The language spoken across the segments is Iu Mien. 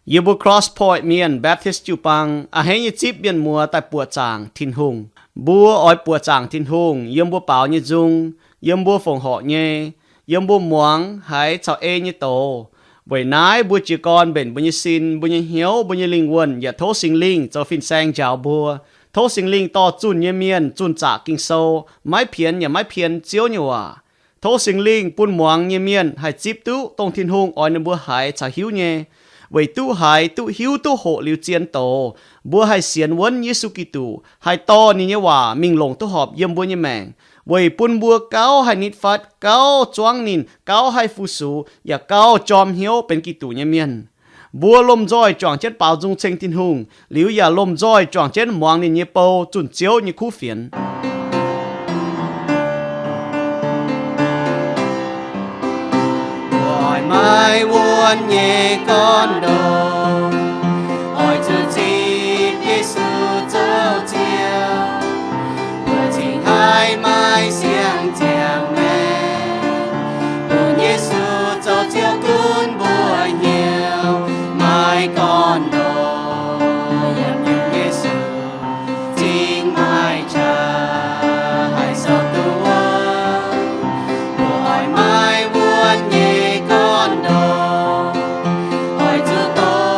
Yie mbuo Cross Point Mienh Baptist jiu-baang a'hneiv nyei zipv mienh muoz daaih buoqc zaangc Tin-Hungh. Mbuo oix buoqc zaangc Tin-Hungh yiem mbuo baaux nyei nzung, yiem mbuo fongc horc nyei, yiem mbuo muangx haiz caux ei nyei doz. Weic naaiv mbuo jiez gorn mbenc mbuo nyei sin, mbuo nyei hnyouv, mbuo nyei lingh wuonh yaac tov Singx Lingh zoux fin-saeng njaaux mbuo. Tov Singx Lingh dorh zunh nyei mienh zunh zaqc Ging-Sou, maiv pienx yaac maiv pien Ziouv nyei waac. Tov Singx Lingh bun muangx nyei mienh haih zipv duqv dongh Tin-Hungh oix ninh mbuo haiz caux hiuv nyei. Weic duqv haiz, duqv hiuv, duqv hoqc liuz zien doz, mbuo haih sienx wuonv Yesu Giduc, haih dorh ninh nyei waac mingh longc duqv horpc yiem mbuo nyei maengc, weic bun mbuo gauh haih nitv fatv, gauh zuangv ninh, gauh haih fu-sux, yaac gauh jorm hnyouv benx Giduc nyei mienh. Mbuo lomh nzoih juangc jienv baaux nzung ceng Tin-Hungh, liuz yaac lomh nzoih juangc jienv muangx ninh nyei bou, zunh Ziouv nyei kuv fienx. Mbuo oix maiv wuonv nyei gorngv ndoh, oix zuqc zipv Yesu zoux Ziouv. Mbuo cingx haih maaih siang-ziangx maengc, bun Yesu zoux Ziouv gunv mbuo hnyouv. Maiv gorngv ndoh, yiem Yesu cingx maaih qaqv haih sou duqv wuov. Mbuo oix maiv wuonv nyei gorngv ndoh, oix zuqc doh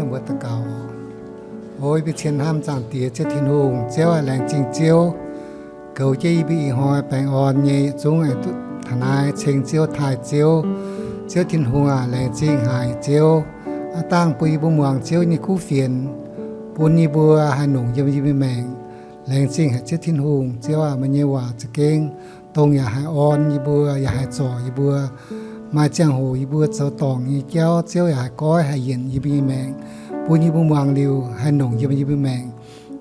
Mbuo daux gaux. O yie mbuo cien hnamv Zaangc Diex Ziouv Tin-Hungh. Ziouv aac, laengz zingh Ziouv goux jienv yie mbuo ih hnoi baengh orn nyei yietc zungv aengx duqv taux naaiv ceng Ziouv, taaih Ziouv. Ziouv Tin-Hungh aac, laengz zingh haic Ziouv, aav dangh bun yie mbuo muangx Ziouv nyei kuv fienx, bun yie mbuo haih nongc yiem yie mbuo maengc. Laengz zingh haic Ziouv Tin-Hungh. Ziouv aac, meih nyei waac za'gengh dongh yaac haih orn yie mbuo, yaac haih zorc yie mbuo. Maaih ziangh hoc yie mbuo zoux dorngc nyei jauv, Ziouv yaac haih goiv haih yienc yie mbuo nyei maengc, bun yie mbuo muangx liuz haih nongc yiem yie mbuo maengc.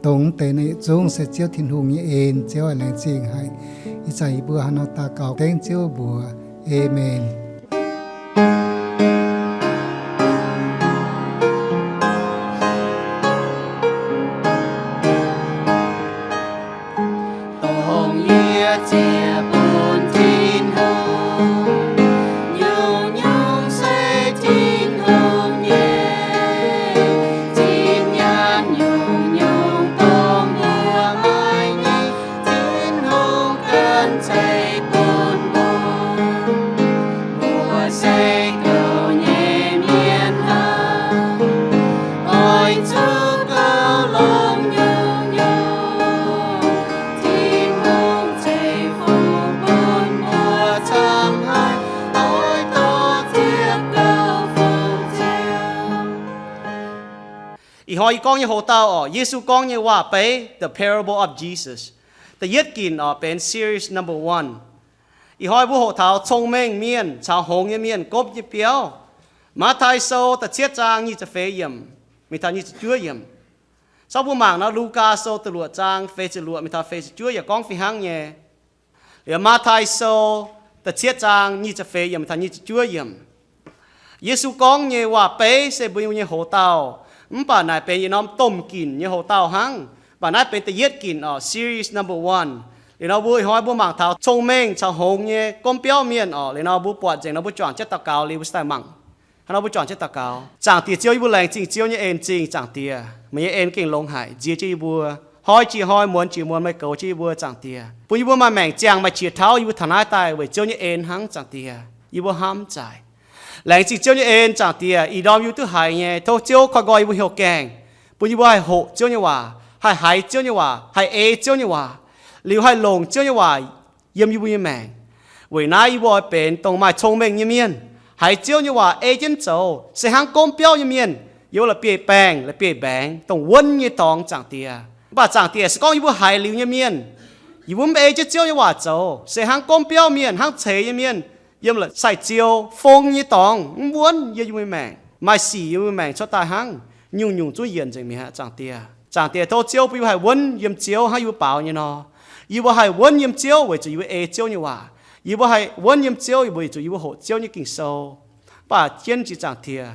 Dongh mv deix naaiv yietc zungv se Ziouv Tin-Hungh nyei en. Ziouv aac, laengz zingh haic. Ih zanc yie mbuo hnangv nor daux gaux dengv Ziouv mbuox. Aamen. Dongh yie ziex bun Tin-Hungh, nyungc-nyungc se Tin-Hungh nyei. Zinh nyaanh nyungc-nyungc dongh mbuo maaih nyei, Tin-Hungh ganh ceix bun mbuo. Mbuo se gouv nyei mienh hnangv, oix zuqc gauh longc nyungc-nyungc. Tin-Hungh ceix fuqv bun mbuo camv haic, oix dorh ziepc gouv fungx Ziouv. Ih hnoi yie gorngv nyei hoc-dauh orqc, Yesu gorngv nyei waac-beiv, The Parable of Jesus. Da'yietv ginc orqc, benx series number one. Ih hnoi mbuo hoqc taux cong-mengh mienh caux hngongx nyei mienh gomv nyei biauv. Matv^tai Sou da'cietv zaang nyic ziepc feix yiemc mingh taux nyic ziepc juov yiemc. Cau mbuo mangc nor, Lugaa Sou da'luoqc zaang feix ziepc luoqc mingh taux feix ziepc juov yaac gorngv fih hnangv nyei. Liuz Matv^tai Sou da'cietv zaang nyic ziepc feix yiemc mingh taux nyic ziepc juov yiemc. Yesu gorngv nyei waac-beiv se mbuo nyei hoc-dauh, mv baac naaic benx yietc norm domh ginc nyei hoc-dauh hnangv. Mv baac naaiv benx da'yietv ginc orqc, series number one. Liuz nor mbuo ih hnoi mbuo mangc taux cong-mengh caux hngongx nyei gomv biauv mienh orqc. Liuz nor mbuo buatc nzengc nor mbuo juangc jienv daux gaux liuz mbuo cingx daaih mangc. Hnangv nor mbuo juangc jienv daux gaux. Zaangc Diex Ziouv, yie mbuo laengz zingh Ziouv nyei en zingh. Zaangc Diex, meih nyei en gengh longx haic, nziex jienv yie mbuo, hnoi jiex hnoi, muonz jiex muonz meih goux jienv yie mbuo. Zaangc Diex, bun yie mbuo maaih maengc ziangh maaih qiex tauv yie mbuo taux naaiv daaih weic Ziouv nyei en hnangv. Zaangc Diex, yie mbuo hnamv zaaic. Laengz zingh Ziouv nyei en. Zaangc Diex, ih ndorm yie duqv haiz nyei, tov Ziouv koi nqoi yie mbuo hnyouv gaengh, bun yie mbuo haih hoqc Ziouv nyei waac, haih haiz Ziouv nyei waac, haih ei Ziouv nyei waac, liuz haih longc Ziouv nyei waac yiem yie mbuo nyei maengc. Weic naaiv yie mbuo oix benx dongh maaih cong-mengh nyei mienh, haiz Ziouv nyei waac ei jienv zoux, se hnangv gomv biauv nyei mienh yiem la'bieiv-baengh, la'bieiv-mbaengx, dongh wuonv nyei dorngx. Zaangc Diex, mv baac Zaangc Diex se gorngv yie mbuo haiz liuz nyei mienh, yie mbuo mv ei jienv Ziouv nyei waac zoux, se hnangv gomv biauv mienh, hnangv ceix nyei mienh yiem la'saih-ziou fong nyei dorngx, mv wuonv yiem yie mbuo nyei maengc, maaih sic yiem yie mbuo nyei maengc cuotv daaih hnangv, nyungc-nyungc zungv yienc nzengc mi'aqv. Zaangc Diex, Zaangc Diex, tov Ziouv bun yie mbuo haih wuonv yiem Ziouv hnangv yie mbuo baaux nyei nor. Yie mbuo haih wuonv yiem Ziouv weic zuqc yie mbuo ei Ziouv nyei waac. Yie mbuo haih wuonv yiem Ziouv weic zuqc yie mbuo hoqc Ziouv nyei Ging-Sou. Mv baac jienv jiex Zaangc Diex,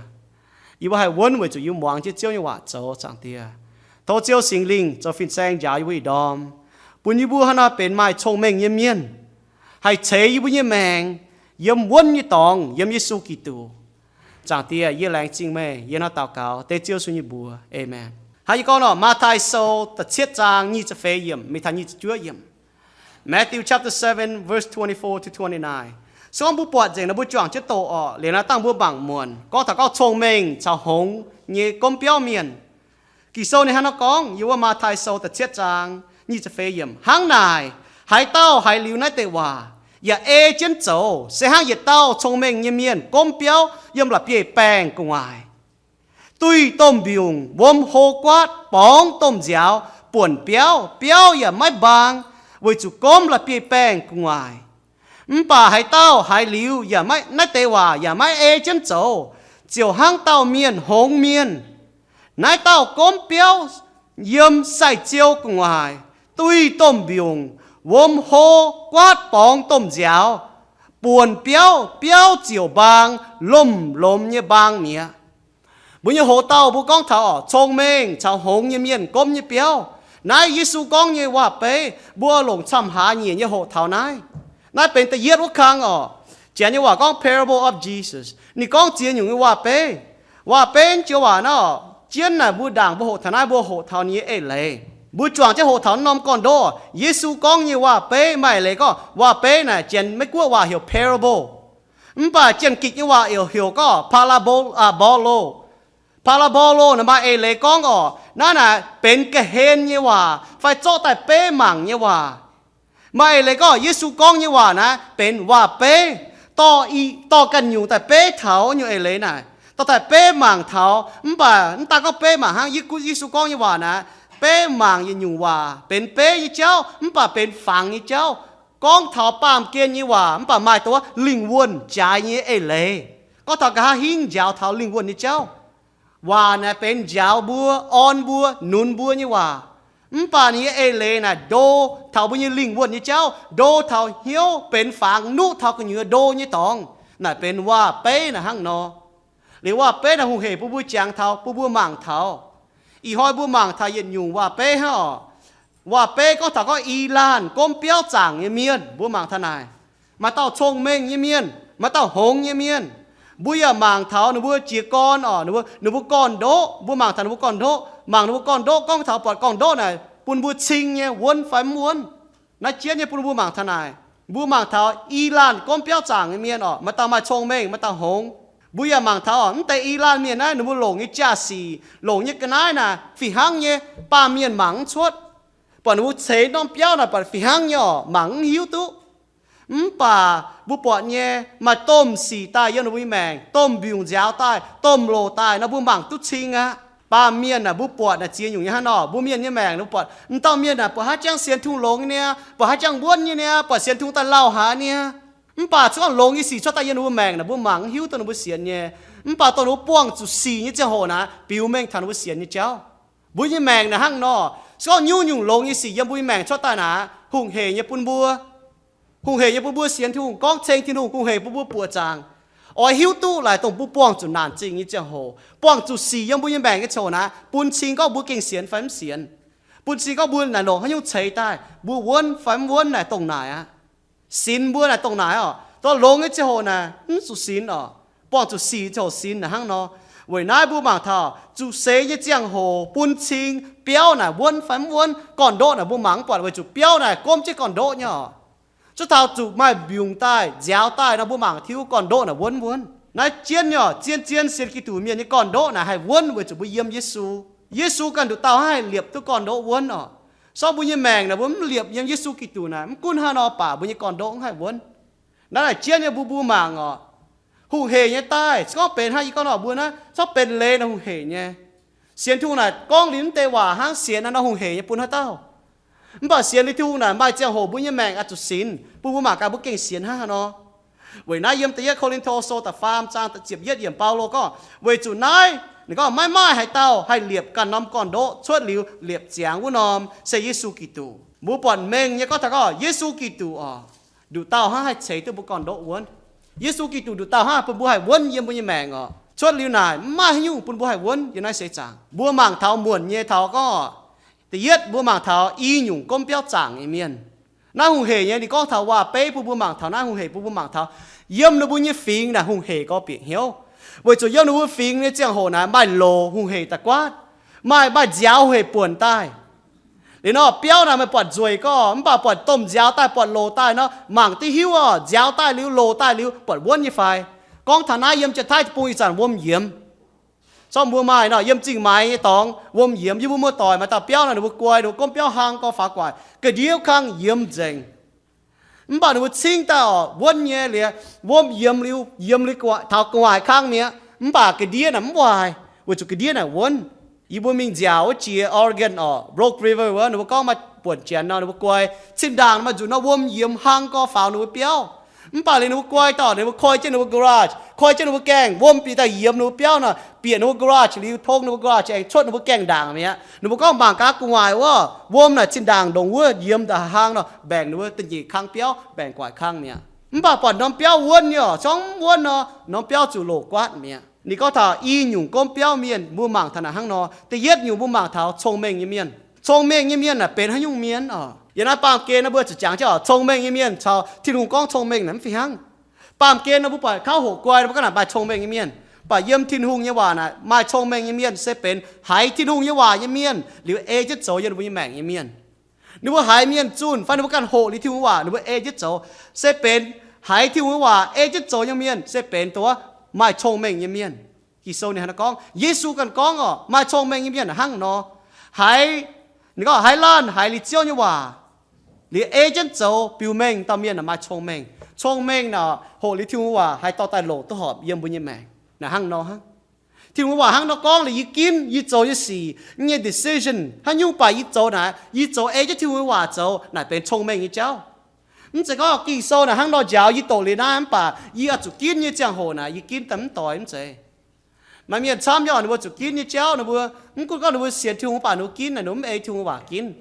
yie mbuo haih wuonv weic zuqc yie mbuo muangx jienv Ziouv nyei waac zoux. Zaangc Diex, tov Ziouv Singx Lingh zoux fin-saeng njaaux yie mbuo ih ndorm, bun yie mbuo hnangv naaiv benx maaih cong-mengh nyei mienh, haih ceix yie mbuo nyei maengc yiem wuonv nyei dorngx yiem Yesu Giduc. Zaangc Diex, yie laengz zingh meih. Yie hnangv daux gaux dengv Ziouv Yesu nyei mbuox, aamen. Hnangv yie gorngv nor, Matv^tai Sou da'cietv zaang nyic ziepc feix yiemc mingh taux nyic ziepc juov yiemc. Matthew chapter seven, verse twenty-four to twenty-nine. Se gorngv mbuo buatc nzengc nor mbuo juangc jienv doqc orqc. Liuz naaiv dangh mbuo mangc muonc gorngv taux gorngv cong-mengh caux hngongx nyei gomv biauv mienh. Ging-Sou ninh hnangv nor gorngv, yiem wuov Matv^tai Sou da'cietv zaang nyic ziepc feix yiemc, hnangv naaic, haaix dauh haiz liuz naaiv deix waac yaac ei jienv zoux, se hnangv yietc dauh cong-mengh nyei mienh gomv biauv yiem la'bieiv-baengh gu'nguaaic. Duih domh mbiungc wuom hlo guaatv borngz domh nziaaux buonc biauv, biauv yaac maiv mbaang, weic zuqc gomv la'bieiv-baengh gu'nguaaic. Mv baac haaix dauh haiz liuz yaac maiv, naaiv deix waac yaac maiv ei jienv zoux, ziouc hnangv dauh mienh hngongx mienh. Naaiv dauh gomv biauv yiem sai-ziou gu'nguaaic, duih domh mbiungc wuom hlo guaatv borngz domh nziaaux buonc biauv, biauv ziouc mbaang, lomh lomz nyei mbaang mi'aqv. Mbuo nyei hoc dauh mbuo gorngv taux orqc, cong-mengh caux hngongx nyei mienh gomv nyei biauv. Naaiv Yesu gorngv nyei waac-beiv, mbuo longc camv-haaix nyiec nyei hoc taux naaiv. Naaiv benx da'yietv wuov kang orqc. Janx nyei waac gorngv Parable of Jesus. Ninh gorngv ziex nyungc nyei waac-beiv. Waac-beiv joux waac naaiv orqc, jienv naaic mbuo ndaangc mbuo hoqc taux naaiv, mbuo hoqc taux ninh nyei eix leiz. Mbuo juangc jienv hoqc taux norm gorn-ndoqv, Yesu gorngv nyei waac-beiv maaih eix leiz gorngv waac-beiv naaic, Janx Meiv Guoqv waac heuc parable. Mv baac Janx-Gikc nyei waac heuc, heuc gorngv parabol, aa, bolo. Parabolo naaic maaih eix leiz gorngv orqc, naaiv naaic benx ga'hlen nyei waac fai zorqv daaih beiv mangc nyei waac. Maaih eix leiz gorngv Yesu gorngv nyei waac naaiv benx waac-beiv, dorh, dorh ganh nyungc daaih beiv taux nyungc eix leiz naaic, dorh daaih beiv mangc taux. Mv baac mv daaih gorngv beiv mangc hnangv, Yesu gorngv nyei waac naaic, beiv mangc yietc nyungc waac benx beiv nyei jauv, mv baac benx fangx nyei jauv. Gorngv taux baamh gen nyei waac mv baac maaih dongh wuov lingh wuonh jaaix nyei eix leiz. Gorngv taux nqa'haav hingv njaaux taux lingh wuonh nyei jauv. Waac naaic benx njaaux mbuo, orn mbuo, nunz mbuo nyei waac. Mv baac ninh nyei eix leiz naaic ndo taux mbuo nyei lingh wuonh nyei jauv, ndo taux hnyouv, benx fangx, nuqv taux gu'nyuoz ndo nyei dorngx. Naaic benx waac-beiv naaic hnangv nor. Liuz waac-beiv naaic hungh heic bun mbuo jangx taux, bun mbuo mangc taux. Ih hnoi mbuo mangc taux yietc nyungc waac-beiv hnangv orqc. Waac-beiv gorngv taux gorngv i laanh gomv biauv zaangc nyei mienh, mbuo mangc taux naaic. Maaih dauh cong-mengh nyei mienh, maaih dauh hngongx nyei mienh. Mbuo yaac mangc taux ninh mbuo jiez gorn orqc, ninh mbuo gorn-ndoqv, mbuo mangc taux ninh mbuo gorn-ndoqv, mangc ninh mbuo gorn-ndoqv gorngv taux buatc gorn-ndoqv naaic bun mbuo cing nyei wuonv fai mv wuonv. Naaiv jienv nyei bun mbuo mangc taux naaic. Mbuo mangc taux i laanh gomv biauv zaangc nyei mienh orqc, maaih dauh maaih cong-mengh, maaih dauh hngongx. Mbuo yaac mangc taux orqc, mv deix i laanh mienh naaiv ninh mbuo longc nyei jaa-sic, longc nyei ga'naaiv naaic fih hnangv nyei, baamh mienh mangc mv cuotv. Buatc ninh mbuo ceix norm biauv naaic buatc fih hnangv nyei orqc, mangc mv hiuv duqv. Mv baac mbuo buatc nyei maaih domh sic daaih yiem ninh mbuo nyei maengc, domh mbiungc nziaaux daaih, domh loc daaih nor mbuo mangc duqv cing aqv. Baamh mienh naaic mbuo buatc naaic ziex nyungc nyei hnangv nor. Mbuo mienh nyei maengc mbuo buatc m'dauh mienh naaic buatc haaix jangx sienx Tungh longx nyei niaa, buatc haaix jangx wuonv nyei niaa, buatc sienx Tungh daaih lauh haic niaa. Mv baac se gorngv longx nyei sic cuotv daaih yiem ninh mbuo maengc naaic mbuo mangc mv hiuv duqv ninh mbuo sienx nyei. Mv baac dongh ninh mbuo buangh zuqc sic nyei ziangh hoc naaic biux mengh taux ninh mbuo sienx nyei jauv. Mbuo nyei maengc naaic hnangv nor. Se gorngv nyungc-nyungc longx nyei sic yiem mbuo nyei maengc cuotv daaih naaic hungh heic nyei bun mbuo, hungh heic nyei bun mbuo sienx Tin-Hungh, gorngv ceng Tin-Hungh, hungh heic bun mbuo buoqc zaangc. Oix hiuv duqv laaic dongh mbuo buangh zuqc naanc zingh nyei ziangh hoc, buangh zuqc sic yiem mbuo nyei maengc nyei ziangh hoc naaic bun cing gorngv mbuo gengh sienx fai mv sienx, bun cing gorngv mbuo naaic longc haaix nyungc ceix daaih, mbuo wuonv fai mv wuonv naaic dongh naaic aqv. Sinx mbuo naaic dongh naaic orqc. Dongh longx nyei ziangh hoc naaic mv zuqc sinx orqc. Buangh zuqc sic ziangh hoc sinx naaic hnangv nor. Weic naaiv mbuo mangc taux zuqc seix nyei ziangh hoc bun cing biauv naaic wuonv fai mv wuonv, gorn-ndoqv naaic mbuo mangc mv buatc weic zuqc biauv naaic gomv jienv gorn-ndoqv nyei orqc. Cuotv taux zuqc maaih mbiungc daaih, nziaaux daaih nor mbuo mangc tiuv gorn-ndoqv naaic wuonv wuonv. Naaiv jienv nyei orqc, zien-zien sienx Giduc mienh nyei gorn-ndoqv naaic haih wuonv weic zuqc mbuo yiem Yesu. Yesu ganh nduqc dauh hnangv haih liepc duqv gorn-ndoqv wuonv orqc. Se gorngv mbuo nyei maengc naaic mbuo mv liepc yiem Yesu Giduc naaic, mv gunv haaix nor baac mbuo nyei gorn-ndoqv mv haih wuonv. Naaiv naaic jienv nyei mbuo mbuo mangc orqc. Hungh heic nyei daaih, se gorngv benx hnangv yie gorngv nor mbuo naaiv, se gorngv benx leiz naaic hungh heic nyei. Sienx Tin-Hungh naaic gorngv liuz mv deix waac hnangv sienx naaiv nor hungh heic nyei bun haaix dauh. Mv baac sienx liuz Tin-Hungh naaic maaih ziangh hoc mbuo nyei maengc oix zuqc sinx, bun mbuo mangc gaax mbuo gengh sienx hnangv haaix nor. Weic naaiv yiem da'yietv Ko^lin^to sou da'faam zaang ziepc yietv yiemc Baulo gorngv, weic zuqc naaiv, ninh gorngv maiv maaih haaix dauh haih liepc ganh norm gorn-ndoqv cuotv liuz liepc ziangx wuov norm se Yesu Giduc. Mbuo buatc mengh nyei gorngv taux gorngv Yesu Giduc orqc, nduqc dauh hnangv haih ceix duqv mbuo gorn-ndoqv wuonv. Yesu Giduc nduqc dauh hnangv bun mbuo haih wuonv yiem mbuo nyei maengc orqc. Cuotv liuz naaic mv maaih haaix nyungc bun mbuo haih wuonv yiem naaiv seix zaangc. Mbuo mangc taux muonc nyei taux gorngv, da'yietv mbuo mangc taux i nyungc gomv biauv zaangc nyei mienh. Naaiv hungh heic nyei ninh gorngv taux waac-beiv bun mbuo mangc taux, naaiv hungh heic bun mbuo mangc taux, yiem ninh mbuo nyei fingx naaic hungh heic gorx bieqc hnyouv, weic zuqc yiem ninh mbuo fingx nyei ziangh hoc naaic maaih loz hungh heic daaih guaatv, maaih, maaih nziaaux hungh heic buonc daaih. Liuz nor biauv naaic meih buatc nzueic gorngv, mv baac buatc domh nziaaux daaih, buatc loz daaih nor, mangc duqv hiuv orqc. Nziaaux daaih liuz, loz daaih liuz, buatc wuonv nyei fai? Gorngv taux naaiv yiem Janx-Taiv Deic-Bung ih zanc wuom yiemx. Zorqv mbuo maaih nor yiem zingh maaiz nyei dorngx wuom yiemx. Yie mbuo muoz-doic maaih dauh biauv naaic, ninh mbuo guai, ninh mbuo gomv biauv hlang gorx faaux guaic, ga'ndiev kangv yiemx nzengc. Mv baac ninh mbuo cingv daaih orqc, wuonv nyei liuz, wuom yiemx liuz, yiemx liuz taux gu'nguaaic kangv mi'aqv. Mv baac ga'ndiev naaic mv waaic, weic zuqc ga'ndiev naaic wuonv. Yie mbuo mingh nziaauc wuov jiex Oregon orqc, Rogue River wuov, ninh mbuo gorngv maaih buonc janx nor, ninh mbuo guai, zinh ndaangc maaih nzunc nor wuom yiemx hlang gorx faaux ninh mbuo biauv. Mv baac liuz ninh mbuo guai daaih, ninh mbuo koi jienv ninh mbuo garage, koi jienv ninh mbuo gaengh, wuom bieqc daaih yiemx ninh mbuo biauv nor, bieqc ninh mbuo garage liuz, tong ninh mbuo garage aengx cuotv ninh mbuo gaengh ndaangc mi'aqv. Ninh mbuo gorngv mangc gaax gu'nguaaic wuov, wuom naaic zinh ndaangc ndongc wuov yiemx daaih hlang nor, mbaengc ninh mbuo da'nyeic kang biauv, mbaengc gu'nguaaic kang mi'aqv. Mv baac buatc norm biauv wuonv nyei orqc, zorngv wuonv nor, norm biauv zuqc loc guaatv mi'aqv. Ninh gorngv taux i nyungc gomv biauv mienh, mbuo mangc taux naaic hnangv nor. Da'yietv nyungc mbuo mangc taux cong-mengh nyei mienh. Cong-mengh nyei mienh naaic benx haaix nyungc mienh orqc? Yiem naaiv baamh gen naaiv mbuo zuqc jangx jienv orqc, cong-mengh nyei mienh caux Tin-Hungh gorngv cong-mengh naaic mv fih hnangv. Baamh gen nor mbuo buatc kauv hoqc guai nor mbuo gorngv naaic maaih cong-mengh nyei mienh. Mv baac yiem Tin-Hungh nyei waac naaic maaih cong-mengh nyei mienh se benx haiz Tin-Hungh nyei waac nyei mienh liuz ei jienv zoux yiem ninh mbuo nyei maengc nyei mienh. Ninh mbuo haiz mienh zunh fai ninh mbuo ganh hoqc liuz Tin-Hungh nyei waac ninh mbuo ei jienv zoux, se benx haiz Tin-Hungh nyei waac ei jienv zoux nyei mienh se benx dongh wuov maaih cong-mengh nyei mienh. Ging-Sou ninh hnangv naaiv gorngv, Yesu ganh gorngv oc, maaih cong-mengh nyei mienh hnangv nor, haiz, ninh gorngv haiz laanh haiz liuz Ziouv nyei waac, liuz ei jienv zoux, biux mengh dauh mienh naaic maaih cong-mengh. Cong-mengh naaic hoqc liuz Tin-Hungh waac haih dorh daaih longc duqv horpc yiem mbuo nyei maengc. Naaic hnangv nor hnangv. Tin-Hungh waac hnangv nor gorngv liuz yie ginv, yie zoux nyei sic, nyei decision, haaix nyungc baac yie zoux naaic, yie zoux ei jienv Tin-Hungh waac zoux, naaic benx cong-mengh nyei jauv. Mv zeiz gorngv Ging-Sou naaic hnangv nor njaaux yie doqc liuz naaiv mv baac yie oix zuqc ginv nyei ziangh hoc naaic yie ginv daaih mv doix, mv zeiz. Maaih mienh camv nyei oc, ninh mbuo zuqc ginv nyei jauv, ninh mbuo mv gunv gorngv ninh mbuo sienx Tin-Hungh mv baac ninh mbuo ginv naaic, ninh mbuo mv ei Tin-Hungh waac ginv.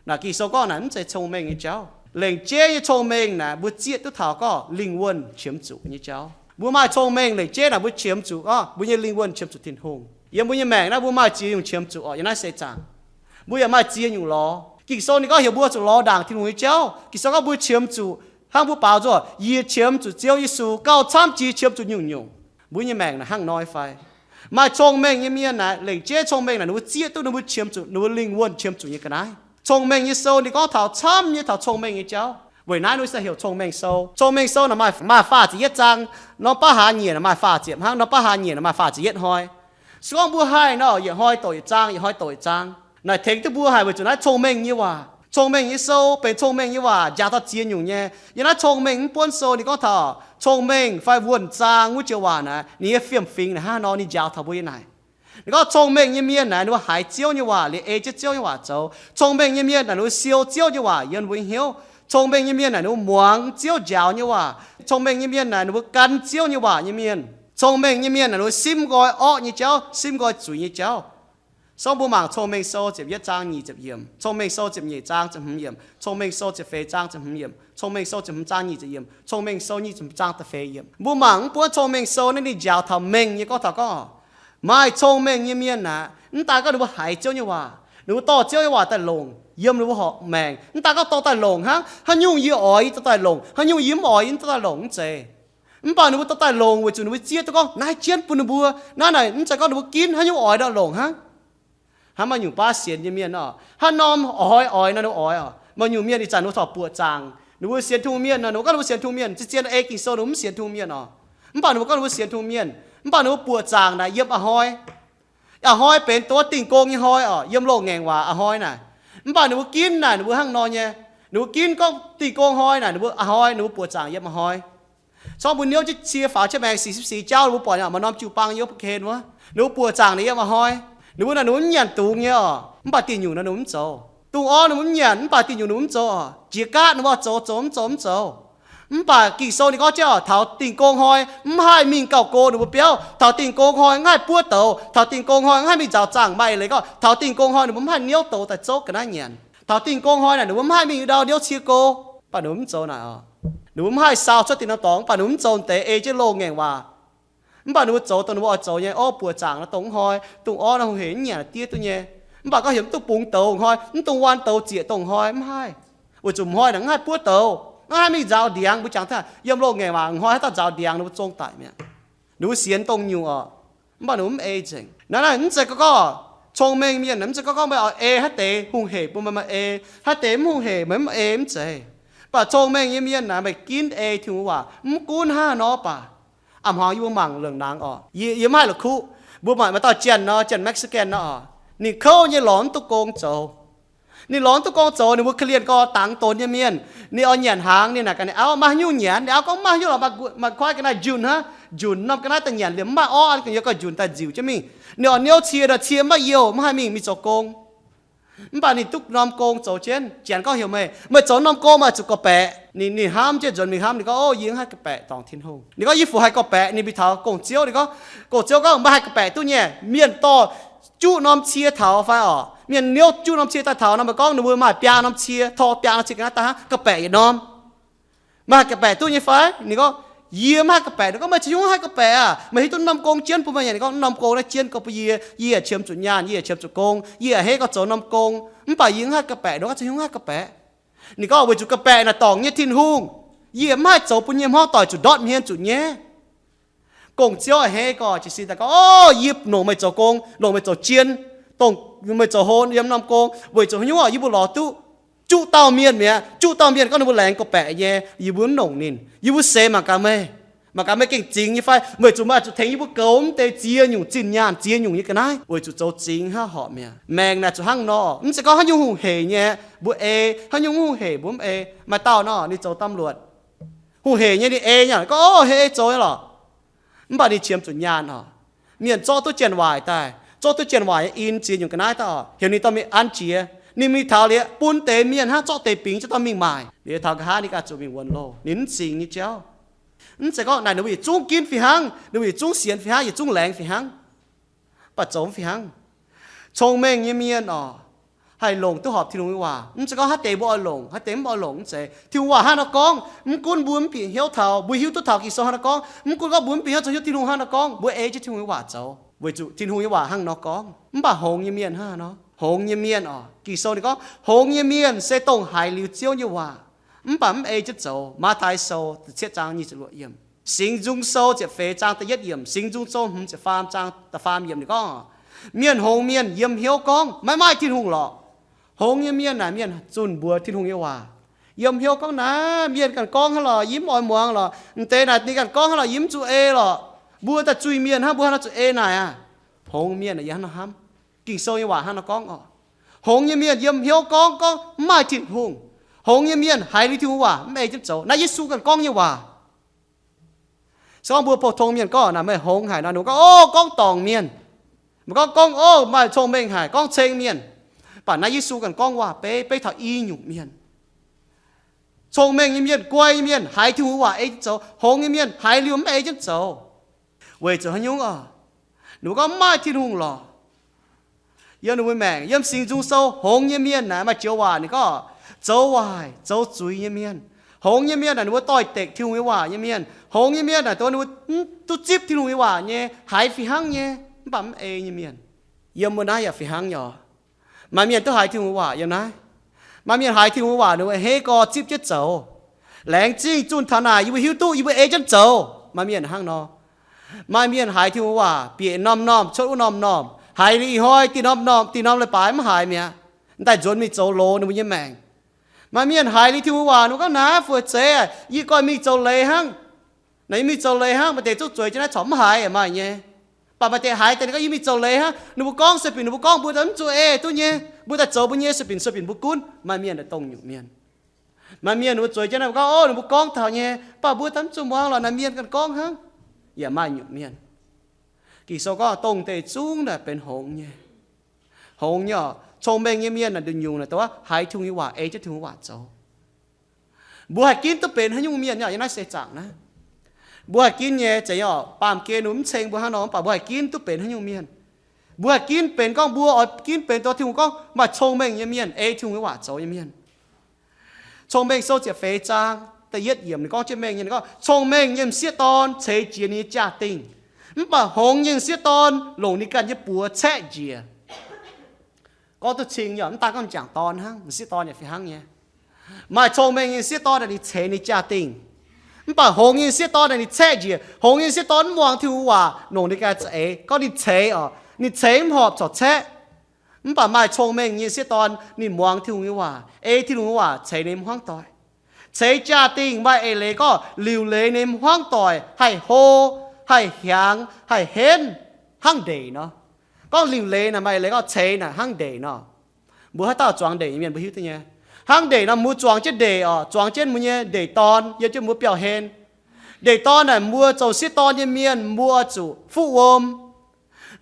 Naaic Ging-Sou gorngv naaic mv zeiz cong-mengh nyei jauv. Lengc jeiv nyei cong-mengh naaic mbuo zieqv duqv taux gorngv lingh wuonh qiemx zuqc nyei jauv. Mbuo maaih cong-mengh lengc jeiv naaic mbuo qiemx zuqc gorngv mbuo nyei lingh wuonh qiemx zuqc Tin-Hungh. Yiem mbuo nyei maengc naaiv mbuo maaih ziex nyungc qiemx zuqc oc, yiem naaiv seix zaangc. Mbuo yaac maaih ziex nyungc lorz. Ging-Sou ninh gorngv heuc mbuo zuqc lorz ndaangc Tin-Hungh nyei jauv. Ging-Sou gorngv mbuo qiemx zuqc, hnangv mbuo baaux nzunc, yie qiemx zuqc Ziouv Yesu gauh camv jiex qiemx zuqc nyungc-nyungc. Mbuo nyei maengc naaic hnangv nor fai? Maaih cong-mengh nyei mienh naaic, lengc jeiv cong-mengh naaic ninh mbuo zieqv duqv ninh mbuo qiemx zuqc, ninh mbuo lingh wuonh qiemx zuqc nyei ga'naaiv. Cong-mengh nyei sou ninh gorngv taux camv nyei taux cong-mengh nyei jauv. Weic naaiv ninh mbuo se heuc cong-mengh sou. Cong-mengh sou naaic maaih, maaih faah ziepc yietv zaang, norm baav hlaax nyieqc naaic maaih faah ziepc hnangv, norm baav hlaax nyieqc naaic maaih faah ziepc yietv hnoi. Se gorngv mbuo haih nor, yietc hnoi doqc yietc zaang, yietc hnoi doqc yietc zaang. Naaic tengx duqv mbuo haih weic zuqc naaiv cong-mengh nyei waac. Cong-mengh nyei sou benx cong-mengh nyei waac, njaaux taux ziex nyungc nyei. Yiem naaiv cong-mengh mv buonv sou ninh gorngv taux cong-mengh fai wuonh zaang wuov joux waac naaic, ninh nyei fiem-fingx naaic hnangv nor ninh njaaux taux mbuo nyei naaic. Ninh gorngv cong-mengh nyei mienh naaic ninh mbuo haiz Ziouv nyei waac liuz ei jienv Ziouv nyei waac zoux. Cong-mengh nyei mienh naaic ninh mbuo siou Ziouv nyei waac yiem ninh mbuo nyei hnyouv. Cong-mengh nyei mienh naaic ninh mbuo muangx Ziouv njaaux nyei waac. Cong-mengh nyei mienh naaic ninh mbuo gan Ziouv nyei waac nyei mienh. Cong-mengh nyei mienh naaic ninh mbuo simv nqoi orqv nyei jauv, simv nqoi zuiz nyei jauv. Sorng mbuo mangc Cong-Mengh Sou ziepc yietv zaang nyic ziepc yiemc, Cong-Mengh Sou ziepc nyeic zaang ziepc hmz yiemc, Cong-Mengh Sou ziepc feix zaang ziepc hmz yiemc, Cong-Mengh Sou ziepc hmz zaang nyic ziepc yiemc, Cong-Mengh Sou nyic ziepc hmz zaang da'feix yiemc. Mbuo mangc mv buonv Cong-Mengh Sou naaiv ninh njaaux taux mengh nyei gorngv taux gorngv, maaih cong-mengh nyei mienh aqv, mv daaih gorngv ninh mbuo haiz Ziouv nyei waac, ninh mbuo dorh Ziouv nyei waac daaih longc yiem ninh mbuo horqc maengc. Mv daaih gorngv dorh daaih longc hnangv, haaix nyungc yie oix yie dorh daaih longc, haaix nyungc yie mv oix yie mv dorh daaih longc, mv zeiz. Mv baac ninh mbuo dorh daaih longc weic zuqc ninh mbuo zieqv duqv gorngv naaiv jienv bun ninh mbuo. Naaiv naaic mv zeiz gorngv ninh mbuo ginv haaix nyungc oix nor longc hnangv. Hnangv maaih nyungc baav sienx nyei mienh oc, haaix norm oix oix nor ninh mbuo oix oc. Maaih nyungc mienh ih zanc ninh mbuo corc buoqc zaangc, ninh mbuo sienx Tin-Hungh mienh nor, ninh mbuo gorngv ninh mbuo sienx Tin-Hungh mienh, zien-zien ei Ging-Sou ninh mbuo mv sienx Tin-Hungh mienh oc. Mv baac ninh mbuo gorngv ninh mbuo sienx Tin-Hungh mienh, mv baac ninh mbuo buoqc zaangc naaic yiem a'hnoi. A'hnoi benx dongh wuov Dingh Gong nyei hnoi oc, yiem loz-ngaengc waac a'hnoi naaic. Mv baac ninh mbuo ginv naaic ninh mbuo hnangv nor nyei. Ninh mbuo ginv gorngv Dingh Gong hnoi naaic ninh mbuo a'hnoi ninh mbuo buoqc zaangc yiem a'hnoi. Corc mbuo niouv jienv cie faaux jienv maengx sic sipv sic jauv ninh mbuo buatc nyei oc, maaih norm jiu-baang yiem Bukhenv wuov, ninh mbuo buoqc zaangc naaic yiem a'hnoi. Ninh mbuo naaic ninh mbuo mv nyanc dungz nyei oc, mv baac diuh nyungc naaic ninh mbuo mv zoux. Dungz orv ninh mbuo mv nyanc, mv baac diuh nyungc ninh mbuo mv zoux oc. Jiex gaatv ninh mbuo oix zoux, zoux mv zoux mv zoux. Mv baac Ging-Sou ninh gorngv jienv oc, taux Dingh Gong hnoi mv haih mingh gauh go ninh mbuo biauv. Taux Dingh Gong hnoi mv haih buov douz, taux Dingh Gong hnoi mv haih mingh nzaaux zaangc maaih leiz gorngv taux Dingh Gong hnoi ninh mbuo mv haih niouv douz daaih zouv ga'naaiv nyanc. Taux Dingh Gong hnoi naaic ninh mbuo mv haih mingh ndau niouv cie go. Mv baac ninh mbuo mv zoux naaic oc. Ninh mbuo mv haih sau cuotv dinh norm dorngx, mv baac ninh mbuo mv zoux deix ei jienv loz-ngaengc waac. Mv baac ninh mbuo zoux dongh ninh mbuo oix zoux nyei. Orv buoqc zaangc nor dongh mv hnoi, dongh orv nor hungh hec mv nyanc diev duqv nyei. Mv baac gorngv heuc mv duqv bungx douz hnoi, mv dongh waan douz zieqc dongh hnoi mv haih. Weic zuqc hnoi naaic mv haih buov douz, mv haih mingh nzaaux ndiangx. Mbuo jangx taux yiem loz-ngaengc waac hnoi haaix dauh nzaaux ndiangx ninh mbuo zong daic mi'aqv. Ninh mbuo sienx dongh nyungc oc. Mv baac ninh mbuo mv ei nzengc. Naaiv naaiv mv zeiz gorngv, gorngv cong-mengh mienh mv zeiz gorngv, gorngv meih oix ei haaix deix hungh hec bun meih, meih ei, haaix deix mv hungh hec meih mv ei, mv zeiz. Mv baac cong-mengh nyei mienh naaic meih ginv ei Tin-Hungh waac mv gunv hnangv haaix nor baac. A'hmuangx yie mbuo mangc longc nangx oc. Yie, yie mv haih la'kuqv. Mbuo mangc maaih dauh Janx nor, Janx Mexican nor oc. Ninh kouv nyei lorz mv duqv gong zoux. Ninh lorz mv duqv gong zoux, ninh mbuo korv-lienh gorx dangx donx nyei mienh. Ninh oix nyanc hnaangx, ninh naaic gaax ninh auv, maaih haaix nyungc nyanc? Ninh auv gorngv, mv maaih haaix nyungc lorqc, maaih kuaaiv ga'naaiv njunc hnangv. Njunc norm ga'naaiv daaih nyanc liemh, mv maaih orv, yie gauh njunc daaih nziuc jienv mingh. Ninh oix niouv cie nor, cie mv baac youh, mv haih mingh, mingh zoux gong. Mv baac ninh duqv norm gong zoux jienv. Janx gorngv heuc meih, meih zoux norm gong meih zuqc gorqv-baeqc. Ninh, ninh hnamv jienv nzuonx mingh hnamv, ninh gorngv, O, yie mv haih gorqv-baeqc dorngc Tin-Hungh. Ninh gorngv, Yie fu haih gorqv-baeqc? Ninh mingh taux gong-ziouv, ninh gorngv, gong-ziouv gorngv, Meih haih gorqv-baeqc duqv nyei. Mienh dorh juqv norm cie taux fai oc? Mienh niouv juqv norm cie daaih taux nor, meih gorngv ninh mbuo maaih biaa norm cie, tor biaa norm cie ga'naaiv daaih hnangv, gorqv-baeqc yietc norm. Meih haih gorqv-baeqc duqv nyei fai? Ninh gorngv, Yie mv haih gorqv-baeqc. Ninh gorngv, Meih ziouc hiuv haih gorqv-baeqc aac? Meih hiuv duqv norm gong jienv bun meih nyanc? Ninh gorngv, Norm gong naaiv jienv gorx bun yie, yie yaac qiemx zuqc nyaanh, yie yaac qiemx zuqc gong, yie yaac hei gorngv zoux norm gong, mv baac yie mv haih gorqv-baeqc. Ninh gorngv, Ziouc hiuv haih gorqv-baeqc? Ninh gorngv, Weic zuqc gorqv-baeqc naaic dorngc nyei Tin-Hungh. Yie mv haih zoux bun nyei hmuangv doic zuqc ndortv hmien zuqc nyei. Gong-ziouv a'hneiv gorx jiez sin daaih gorngv, O, yie longc meih zoux gong, longc meih zoux jien, dongh meih zoux hlo yiem norm gong, weic zuqc haaix nyungc? Yie mbuo lorz duqv juqv dauh mienh mi'aqv. Juqv dauh mienh gorngv ninh mbuo laengz gorqv-baeqc nyei, yie mbuo mv longc ninh. Yie mbuo seix mangc gaax meih. Mangc gaax meih gengh zingx nyei fai? Weic zuqc meih oix zuqc tengx yie mbuo goux mv deix ziex nyungc zinh nyaanh, ziex nyungc nyei ga'naaiv, weic zuqc zoux zingx hnangv horpc mi'aqv. Maengc naaic zuqc hnangv nor, mv zeiz gorngv haaix nyungc hungh heic nyei mbuo ei, haaix nyungc hungh heic mbuo mv ei. Maaih dauh nor, ninh zoux ตำรวจ, hungh heic nyei ninh ei nyei, gorngv, Ov, hei ei zoux nyei lorqc. Mv baac ninh qiemx zuqc nyaanh oc. Mienh zorqv duqv janx-waaic daaih, zorqv duqv janx-waaic nyei in ziex nyungc ga'naaiv daaih oc, heuc ninh dorh mingh an jiex. Ninh mingh taux liuz, bun deix mienh hnangv, zorqv deix bingx jienv dorh mingh maaic. Liuz taux nqa'haav ninh ganh zuqc mingh wuonx loh, ninh mv zingx nyei jauv. Mv zeiz gorngv naaic ninh mbuo yietc zungv ginv fih hnangv, ninh mbuo yietc zungv sienx fih hnangv, yietc zungv laengz fih hnangv, mv baac zoux mv fih hnangv. Cong-mengh nyei mienh oc, haih longc duqv horpc Tin-Hungh nyei waac. Mv zeiz gorngv haaix deix mbuo oix longc, haaix deix mv oix longc, mv zeiz. Tin-Hungh waac hnangv nor gorngv, mv gunv mbuo mv bieqc hnyouv taux, mbuo hiuv duqv taux Ging-Sou hnangv nor gorngv, mv gunv gorngv mbuo mv bieqc hnyouv zoux hiuv Tin-Hungh hnangv nor gorngv, mbuo ei jienv Tin-Hungh nyei waac zoux, weic zuqc Tin-Hungh nyei waac hnangv nor gorngv. Mv baac hngongx nyei mienh hnangv haaix nor? Hngongx nyei mienh oc, Ging-Sou ninh gorngv, hngongx nyei mienh se dongh haiz liuz Ziouv nyei waac, mv baac mv ei jienv zoux. Matv^taai Sou da'cietv zaang nyic ziepc luoqc yiemc. Singx Nzung Sou ziepc feix zaang da'yietv yiemc, Singx Nzung Sou hmz ziepc faam zaang da'faam yiemc ninh gorngv, mienh hngongx mienh yiem hnyouv gorngv, maiv maaih Tin-Hungh lorqc. Hngongx nyei mienh naaic, mienh zunh mbuox Tin-Hungh nyei waac, yiem hnyouv gorngv, naaiv mienh ganh gorngv hnangv lorqc, yie mv oix muangx lorqc. M'deix naaic ninh ganh gorngv hnangv lorqc, yie mv zuqc ei lorqc. Mbuo daaih zuiz-mienh hnangv, mbuo hnangv nor zuqc ei naaic aqv. Hngongx mienh naaic yiem hnangv nor hnamv. Ging-Sou nyei waac hnangv nor gorngv oc. Hngongx nyei mienh yiem hnyouv gorngv, gorngv mv maaih Tin-Hungh. Hngongx nyei mienh haiz liuz Tin-Hungh waac mv ei jienv zoux. Naaiv Yesu ganh gorngv nyei waac. Se gorngv mbuo pou-tong mienh gorngv naaic, meih hngongx haic nor, ninh mbuo gorngv, Ov, gorngv dorngc mienh. Mbuo gorngv, gorngv, ov, maaih cong-mengh haic, gorngv ceng mienh. Mv baac naaiv Yesu ganh gorngv waac beiv, beiv taux i nyungc mienh. Cong-mengh nyei mienh, guai nyei mienh haiz Tin-Hungh waac ei jienv zoux. Hngongx nyei mienh haiz liuz mv ei jienv zoux. Weic zuqc haaix nyungc oc? Ninh mbuo gorngv mv maaih Tin-Hungh lorqc. Yiem ninh mbuo maengc, yiem Singx Nzung Sou, hngongx nyei mienh naaic maaih joux waac ninh gorngv, zoux waaic zoux zuiz nyei mienh. Hngongx nyei mienh naaic ninh mbuo doix-dekc Tin-Hungh nyei waac nyei mienh. Hngongx nyei mienh naaic dongh ninh mbuo mv duqv zipv Tin-Hungh nyei waac nyei, haiz fih hnangv nyei, mv baac mv ei nyei mienh. Yiem wuov naaiv yaac fih hnangv nyei oc. Maaih mienh duqv haiz Tin-Hungh waac yiem naaiv. Maaih mienh haiz Tin-Hungh waac ninh mbuo hei gorx zipv jienv zoux. Laengz zingh zunh taux naaic, yie mbuo hiuv duqv, yie mbuo ei jienv zoux. Maaih mienh hnangv nor. Maaih mienh haiz Tin-Hungh waac bieqc norm-norm cuotv wuov norm-norm, haiz liuz ih hnoi dih norm-norm, dih norm leiz-baaix mv haiz mi'aqv. Daaih nzuonx mingh zoux loz ninh mbuo nyei maengc. Maaih mienh haiz liuz Tin-Hungh waac ninh mbuo gorngv, naaiv fu'jueiv, yie gorngv mingh zoux leiz hnangv. Naaiv yie mingh zoux leiz hnangv, maaih deix zuqv zueiz jienv naaiv corc mv haiz, maaih nyei. Mv baac maaih deix haiz daaih ninh gorngv, yie mingh zoux leiz hnangv. Ninh mbuo gorngv sueih binc, ninh mbuo gorngv mbuo daaih mv zuqc ei duqv nyei. Mbuo daaih zoux mbuo nyei sueih binc, sueih binc mbuo gunv. Maaih mienh daaih dongh nyungc mienh. Maaih mienh ninh mbuo zueiz jienv naaiv mbuo gorngv, ov, ninh mbuo gorngv taux nyei, mv baac mbuo daaih mv zuqc muangx lorqc, naaiv mienh ganh gorngv hnangv. Yaac maaih nyungc mienh. Ging-Sou gorngv dongh deix zungv naaic benx hngongx nyei. Hngongx nyei oc. Cong-mengh nyei mienh naaic nduqc nyungc naaic dongh haiz Tin-Hungh nyei waac, ei jienv Tin-Hungh waac zoux. Mbuo haih ginv duqv benx haaix nyungc mienh nyei yiem naaiv seix zaangc naaiv? Mbuo haih ginv nyei, zeiz nyei oc. Baamh gen mv ceng mbuo hnangv nor, mv baac mbuo haih ginv duqv benx haaix nyungc mienh? Mbuo haih ginv benx gorngv mbuo oix ginv benx dongh Tin-Hungh gorngv maaih cong-mengh nyei mienh, ei Tin-Hungh nyei waac zoux nyei mienh. Cong-Mengh Sou ziepc feix zaang da'yietv yiemc ninh gorngv jienv mengh nyei, ninh gorngv, cong-mengh nyei m'sieqv dorn ceix jiez ninh nyei jaa-dingh, mv baac hngongx nyei m'sieqv dorn longc ninh ganh nyei buoz caeqv njiec. Gorngv duqv cing nyei, mv daan gorngv m'jangc dorn hnangv, m'sieqv dorn yaac fih hnangv nyei. Maaih cong-mengh nyei m'sieqv dorn naaic ninh ceix ninh jaa-dingh, mv baac hngongx nyei m'sieqv dorn naaic ninh caeqv njiec. Hngongx nyei m'sieqv dorn mv muangx Tin-Hungh waac, longc ninh ganh za'eix, gorngv ninh ceix oc, ninh ceix mv horpc corc caeqv. Mv baac maaih cong-mengh nyei m'sieqv dorn ninh muangx Tin-Hungh nyei waac, ei Tin-Hungh nyei waac ceix ninh hmuangv doic. Ceix jaa-dingh maaih eix leiz gorngv liuc leiz ninh hmuangv doic haih hlo, haih hiaangx, haih henv, hnangv ndeic nor. Gorngv liuc leiz naaic maaih eix leiz gorngv ceix naaic hnangv ndeic nor. Mbuo haaix dauh zuangx ndeic nyei mienh mbuo hiuv duqv nyei. Hnangv ndeic nor mbuo zuangx jienv ndeic oc, zuangx jienv mbuo nyei ndeic dorn yiem jienv mbuo biauv-hlen. Ndeic dorn naaic mbuo zoux sieqv dorn nyei mienh mbuo zuqc fuqv wuom,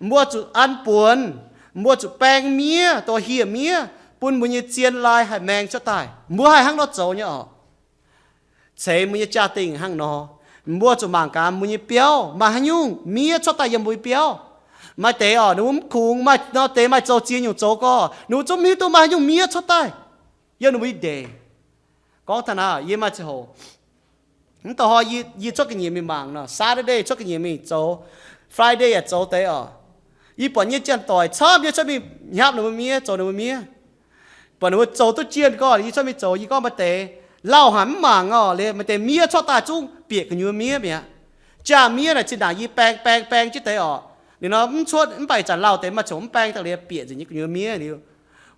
mbuo zuqc an buonx, mbuo zuqc baeng miev, dongh hieh miev bun mbuo nyei zien lai haih maeng cuotv daaih. Mbuo haih hnangv nor zoux nyei oc. Ceix mbuo nyei jaa-dingh hnangv nor, mbuo zuqc mangc gaax mbuo nyei biauv maaih haaix nyungc miev cuotv daaih yiem mbuo nyei biauv. Maaih deix oc, ninh mbuo mv kungx, maaih nor deix maaih zoux ziex nyungc zoux gorx, ninh mbuo zungv mv hiuv duqv maaih haaix nyungc miev cuotv daaih yiem ninh mbuo nyei ndeic. Gorngv taux naaiv, yie maaih ziangh hoc, mv da'hoi yie, yie cuotv ga'nyiec mingh mangc nor, Saturday cuotv ga'nyiec mingh zoux, Friday yaac zoux deix oc. Yie buatc nyei janx-doic camv nyei cuotv mingh hnyapv ninh mbuo miev, zoux ninh mbuo miev. Buatc ninh mbuo zoux duqv jienh gorx, yie cuotv mingh zoux, yie gorngv maaih deix lauh haic mv mangc oc, liuz maaih deix miev cuotv daaih zungv bieqc gu'nyuoz miev mi'aqv. Jaa-miev naaic zinh ndaangc yie baeng baeng baeng jienv deix oc. Liuz nor mv cuotv, mv baac ih zanc lauh deix maaih qongx mv baeng daaih liuz bieqc nzengc nyei gu'nyuoz miev liuz.